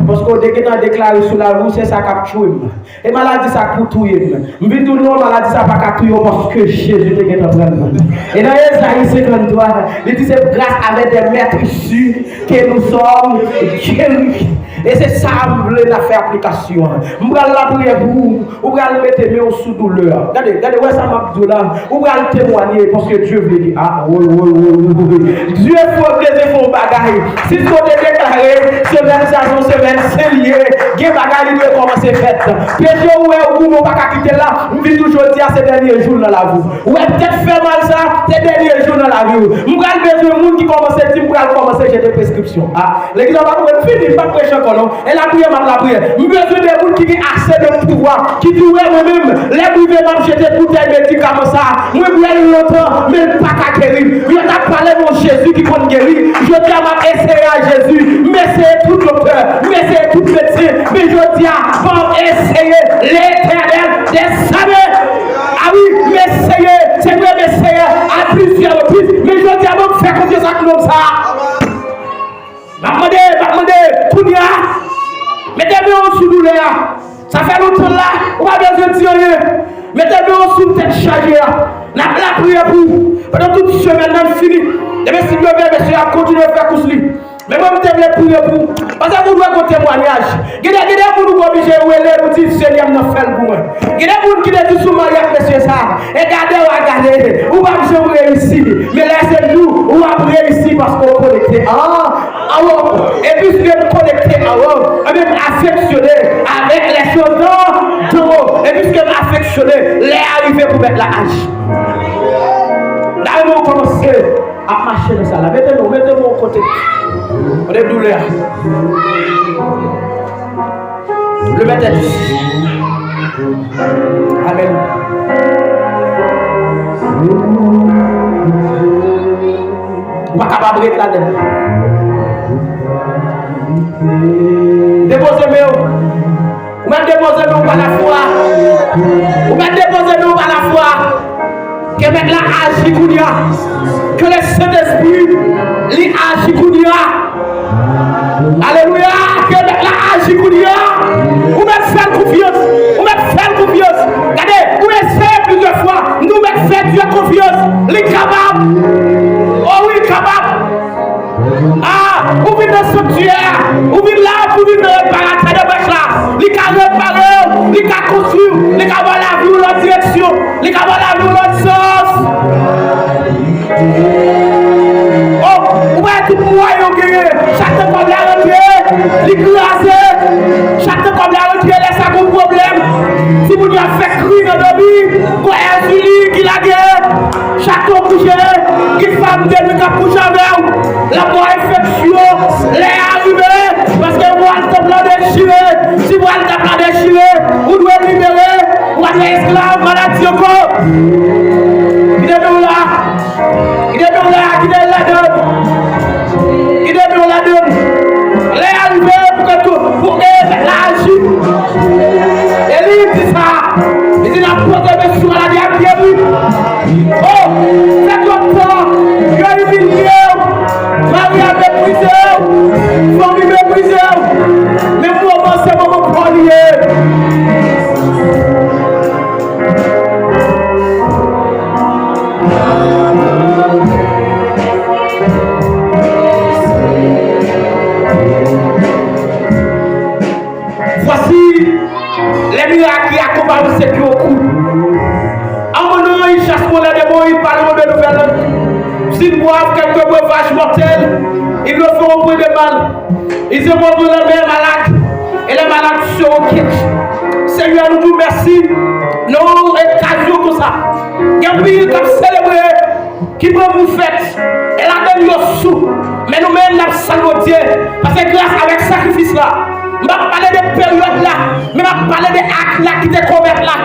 Paske w te gentan deklare sou lavi w, se sa k ap tchwe m. E maladi sa k pou touye m. M vin di w non, maladi sa pa ka touye w paske Jezi te gentan pran l. E nan Ezayi senkanntwa, li di se grâce avec des meurtrissures que nous sommes guéris. E se sa m vle n a fè aplikasyon an. M pral lapriyè pou ou. Ou pral mete men w sou doulè a. Gade, gade, wè sa m ap di w la. Ou pral temwanye paske Dye vle li. Ah, woy, woy, woy, woy, woy. Dye fò, Dye fè yon bagay. Si l te deklare semèn sa se yon semèn sen li ye, gen bagay li dwe kòmanse fèt. Peche ou wè ou goumen ou pa ka kite l la, m vin di w jodi a se dènye jou l nan lavi w. Ou wè tèt fè mal sa, se dènye jou l nan lavi w. M pral bezwen moun ki kòmanse di m pral kòmanse jete preskripsyon. Ah, legliz la pa konprann fini, m p ap preche ankò non. E lapriyè, m ap lapriyè. M bezwen de moun ki gen ase de pouvwa, ki di, wè, mwen menm, lè m rive, m ap jete boutèy medikaman sa a. Mwen bwè l lontan, men l pa ka geri. Yo t ap pale de yon Jezi ki konn geri. Jodi a, m ap eseye a Jezi. M eseye tout doktè, m eseye tout medsen. Men jodi a, ban m eseye Letènèl dèzame. Ah wi, m eseye. Se vre, m eseye a plizyè repriz. Men jodi a, ban m fè konfyans ak nonm sa a. M ap mande, m ap mande, kounye a, mete men w sou doulè a. Sa fè lontan l la, ou pa bezwen di anyen. Mete men w sou tèt chaje a. N ap lapriyè pou ou. Pandan tout semèn nan fini. Demen si Dye vle, mesye a ap kontinye fè kous li. Men mwen, m te vle priye pou ou. Paske ou dwe gon temwanyaj. Gen de, gen de moun ou oblije rele pou di, Senyè, m nan fè l pou mwen. Gen de moun ki te di sou maryaj mesye sa a, e gade w a gade, ou p ap janm reyisi. Men lè se nou, ou ap reyisi paske w konekte a, a w. E piske m konekte a w, ebyen m afeksyone avèk lè chozan do. E piske m afeksyone, lè a rive pou mèt la aji. Dayè nou kòmanse ap mache nan sa la. Mete nou, mete nou yon kote. Kote doulè a. Le mèt est ici. Amèn. Ou pa kapab ret ladan. Depoze men w. Ou mèt depoze men w pa lafwa. Ou mèt depoze men w pa lafwa. Ke mèt la aji kounye a. Ke le Sentespri li aji kounye a. Alelouya. Ke mèt la aji kounye a. Ou mèt fè l konfyans. Ou mèt fè l konfyans. Gade, ou eseye plizyè fwa. Nou mèt fè Dye konfyans. Li kapab. O wi, li kapab. Ah, ou vin nan sanktiyè a, ou vin la, ou vin nan reparatè de brèch la. Li ka repare w, li ka konstwi w, li ka ba lavi w lòt direksyon, li ka ba lavi w lòt sans. Oh, ou wè tout mwayen w genyen, chak tan kòb la rantre, li kraze. Chak tan kòb la rantre, lè sa gon pwoblèm. Timoun yo ap fè kri nan dòmi, gon èzili ki lage. Chak tan w kouche, gen fanm de nwi k ap kouche avè w. L ap ba w enfeksyon lè a rive, paske vwal tanp lan dechire. Si vwal tanp lan dechire, Esklav maladi ankò. Kite men w la. Kite men w la. Kite l ladan. Kite men w ladan. Lè a rive pou ke tou, pou ke mèt la aji. E li di sa. Li di n ap poze men sou maladi a, geri. O, fè twòp tan. Yo imilye w. Mari a meprize w. Fanmi meprize w. Men moman se moman pa w li ye. Voici les miracles qui accompagnent ceux qui ont cru. En mon nom, ils chasseront les démons, ils parleront de nouvelles langues. S'ils boivent quelque breuvage mortel, ils ne feront point de mal. Ils émondront les malades, et les malades seront guéris. Senyè, nou di w mèsi. Nan yon okazyon konsa, gen anpil k ap selebre, ki pran pou fèt, e ladan l yo sou. Men nou menm, n ap salye Bondye, paske gras avèk sakrifis la, m p ap pale de peryòd la, men m ap pale de ak la ki te komèt la.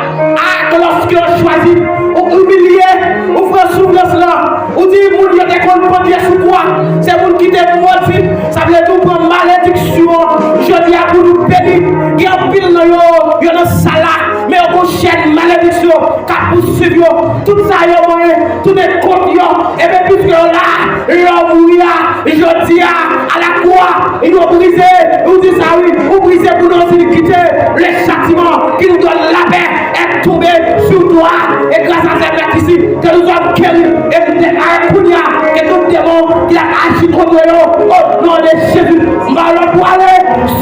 Ak lòske w chwazi, ou imilye, ou pran soufrans lan, ou di moun yo te konn pandye sou kwa, se moun ki te modi, sa vle di ou pran malediksyon, jodi a pou nou beni, gen anpil nan yo, yo nan sal la, men yo gon chèn malediksyon k ap pousuiv yo. Tout sa yo manyen tounen kont yo. Ebyen, piske yo la, lè w mouri a, jodi a, alakwa, yo brize. Ou di sa wi, ou brize pou nou di kite le châtiment qui nous donne la paix est tombé sur toi. Et grâce à cette lettre ici, que nous sommes guéris. Et nous déclarons kounye a, que tout démon ki ap aji kont yo, au nom de Jésus, m ba w lòd pou ale,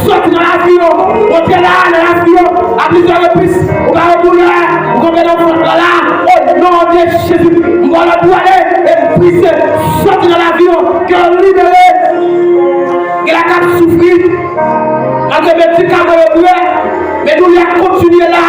soti nan lavi yo. Monte la nan lavi yo. A plizyè repris, ou pa wè doulè, ou kanpe nan vant lan la. O non de Jezi, m ba w lòd pou ale, e m brize, soti nan lavi yo, ke yo libere. Gen la k ap soufri, malgre medikaman yo bwè, men doulè a kontinye la.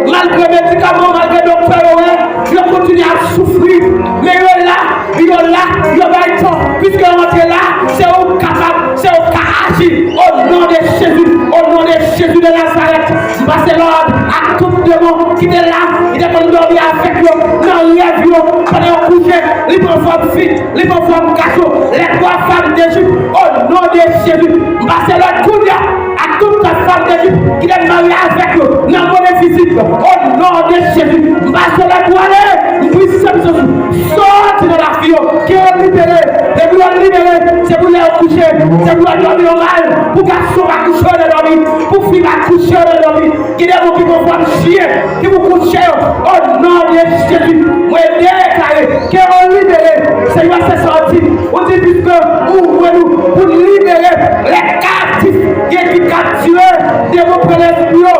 Malgre medikaman, malgre doktè yo wè, yo kontinye ap soufri. Men yo la, yo la, yo bay tan, piske yo rantre la, se ou k kapab, se ou k ka aji. O non de Jezi, o non de Jezi de Nazarèt, m pase lòd ak tout demon ki te la, ki te konn dòmi avèk yo, nan rèv yo, pandan yo kouche, li pran fòm fi, li pran fòm gason, les trois femmes d'Égypte, o non de Jezi, m pase lòd kounye a, ak tout fanm de Jip ki te marye avèk yo nan mond envizib. O non de Jezi, m pase lòd pou ale, m brise pwisans ou. Soti nan lavi yo, ke yo libere. Depi yo libere, se pou lè yo kouche, se pou lè yo dòmi nòmal, pou gason pa kouche yo nan dòmi, pou fi pa kouche yo nan dòmi. Gen demon ki pran fòm chyen, ki pou kouche yo. O non de Jezi, mwen deklare ke yo libere. Senyè, se sa w di. Ou di, piske ou wè nou pou libere les captifs, gen ki kaptive, demon pran lespri yo.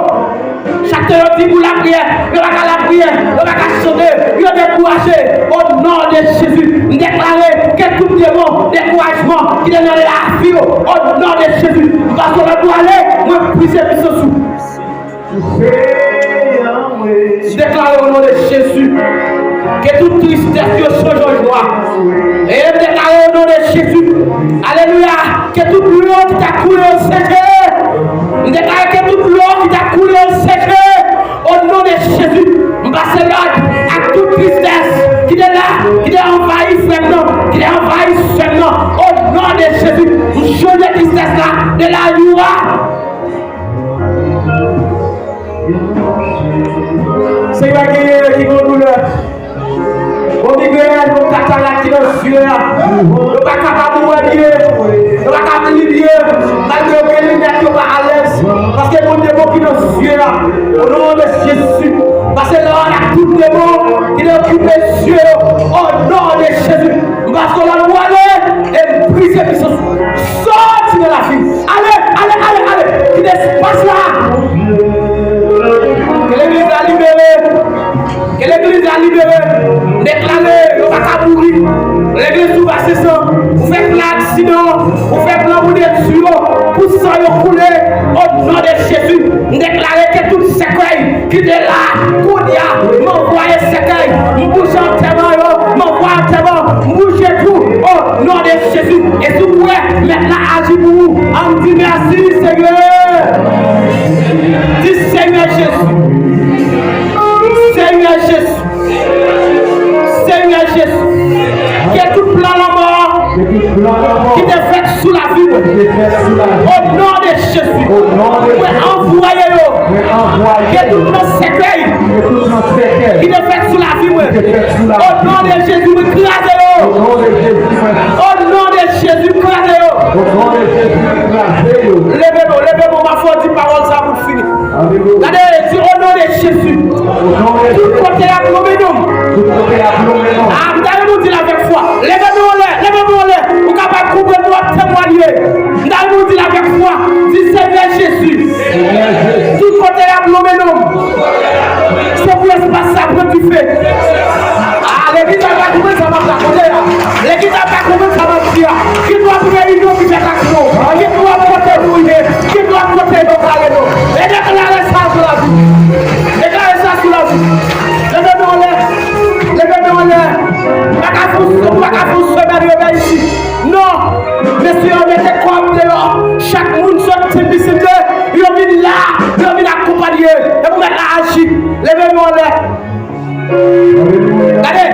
Chak tan yo di pou lapriyè, yo pa ka lapriyè, yo pa ka chante, yo dekouraje. O non de Jezi, m deklare ke tout demon dekourajman ki te nan lavi yo, o non de Jezi, m pase lòd pou ale, mwen brize pwisans ou. M deklare o non de Jezi, ke tout tristès yo chanje an jwa. E m deklare o non de Jezi, alelouya, ke tout lò ki ta koule yo seche. M deklare ke tout lò ki ta koule yo seche. O non de Jezi, m pase lòd ak tout tristès ki te la, ki te anvayi frè m nan, ki te anvayi sè m nan. O non de Jezi, m chanje tristès la de la joie. Senyè, genyen ki gen doulè. Gon migrèn, gon katarak ki nan zye a. Yo pa kapab wè byen. Yo pa kapab li byen. Malgre yo gen linèt, yo pa alèz. Paske gon demon ki nan zye a. O non de Jezi. Pase lòd ak tout demon ki te okipe zye yo. O non de Jezi. M pase lòd pou ale. E m brize pwisans. Soti nan lavi. Ale, ale, ale, ale. Kite espas la. Ke legliz la libere. Ke legliz la libere. M deklare, yo pa ka mouri. Legliz ou pase san. Ou fè plan aksidan. Ou fè plan pou detwi yo. Pou san yo koule. O non de Jezi. M deklare ke tout sèkèy ki te la, kounye a, m anvoye sèkèy, m bouje antèman yo, m anvoye antèman, m bouje tou, o non de Jezi. E si w kwè, mèt la aji pou ou, ann di mèsi, Senyè. Di, Senyè Jezi, ki te fèt sou lavi mwen. O non de Jezi, mwen anvwaye yo. Ke tout nan sèkèy ki te fèt sou lavi mwen, o non de Jezi, mwen kraze yo. O non de Jezi, mwen kraze yo. Leve nou, leve nou, m ap fè w di pawòl sa pou n fini. Gade, di, o non de Jezi. Tout kote y ap nonmen non m. Ah, m ta renmen w di l avèk fwa. Leve men w anlè, leve men w anlè. Ou kapab konprann nou ap temwanye. M ta renmen w di l avèk fwa. Di, Senyè Jezi. Tout kote y ap nonmen non m, se pou espas sa pran dife. Ah, legliz la pa konprann sa m ap rakonte a. Legliz la pa konprann sa m ap di a. Gen dwa pou reyinyon ki fèt ak non. Gen dwa kote nou ye. Gen dwa kote yo kare nou. E deklare sa sou lavi. Deklare sa sou lavi. Leve men w anlè. Leve men w anlè. Pa ka fè w, pa ka fè w semèn yo vè isi. Non. Mesye yo mete kò deyò. Chak moun sot ti pisin de. Yo vin la. Yo vin akonpanye. E pou mèt la aji. Leve men w anlè. Gade,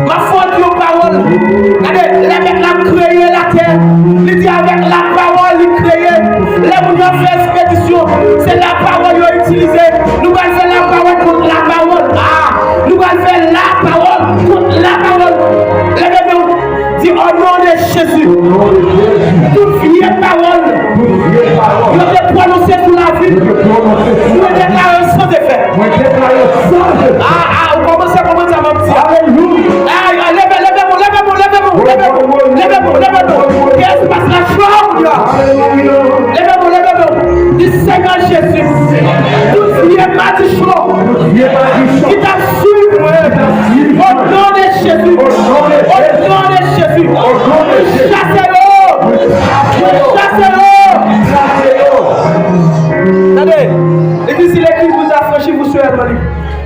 m ap fè w di yon pawòl. Gade, lè mèt la kreye latè, li di avèk lapawòl li kreye. Lè moun yo fè espedisyon, se lapawòl yo itilize. Nou pral fè lapawòl kont lapawòl. Ah, nou pral fè lapawòl kont lapawòl. Leve men w. Di, o non de Jezi, tout vye pawòl yo te pwononse sou lavi m, mwen deklare yo san efè. Ah, ah, ou kòmanse konprann sa m ap di a. Ah, ah, leve, leve men w, leve men w, leve men w, leve men w, leve men w, leve men w. Ke espas la cho kounye a. Leve men w, leve men w. Di, Senyè Jezi, tout vye madichon ki t ap swiv mwen, o non de Jezi, o non de Jezi, mwen chase yo, mwen chase yo. Tande, li di, si l'Écriture vous affranchit, vous serez libre.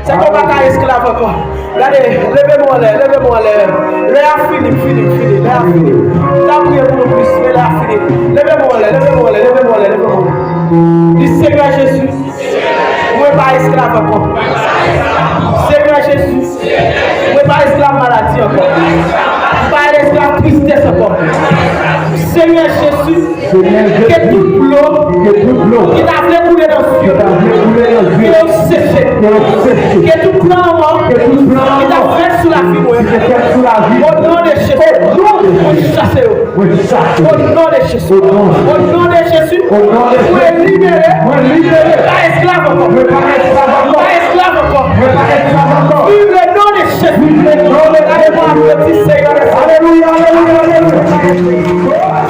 Se konba ka esklav ankò. Gade, leve men w anlè, leve men w anlè. Lè a fini, m fini, m fini, lè a fini. M ta priye pou nou plis, men lè a fini. Leve men w anlè, leve men w anlè, leve men w anlè, leve men w anlè. Di, Senyè Jezi, mwen pa esklav ankò. Senyè Jezi, mwen pa esklav maladi ankò. M pa esklav tristès ankò. Senyè Jezi, ke tout dlo ki ta vle koule nan zye m yo seche. Ke tout plan lanmò ki ta fèt sou lavi mwen, o non de Jezi, mwen chase yo. O non de Jezi. O non de Jezi. Mwen libere. Mwen pa esklav ankò. Mwen pa esklav ankò. Viv le non de Jezi. Alelouya, alelouya, alelouya.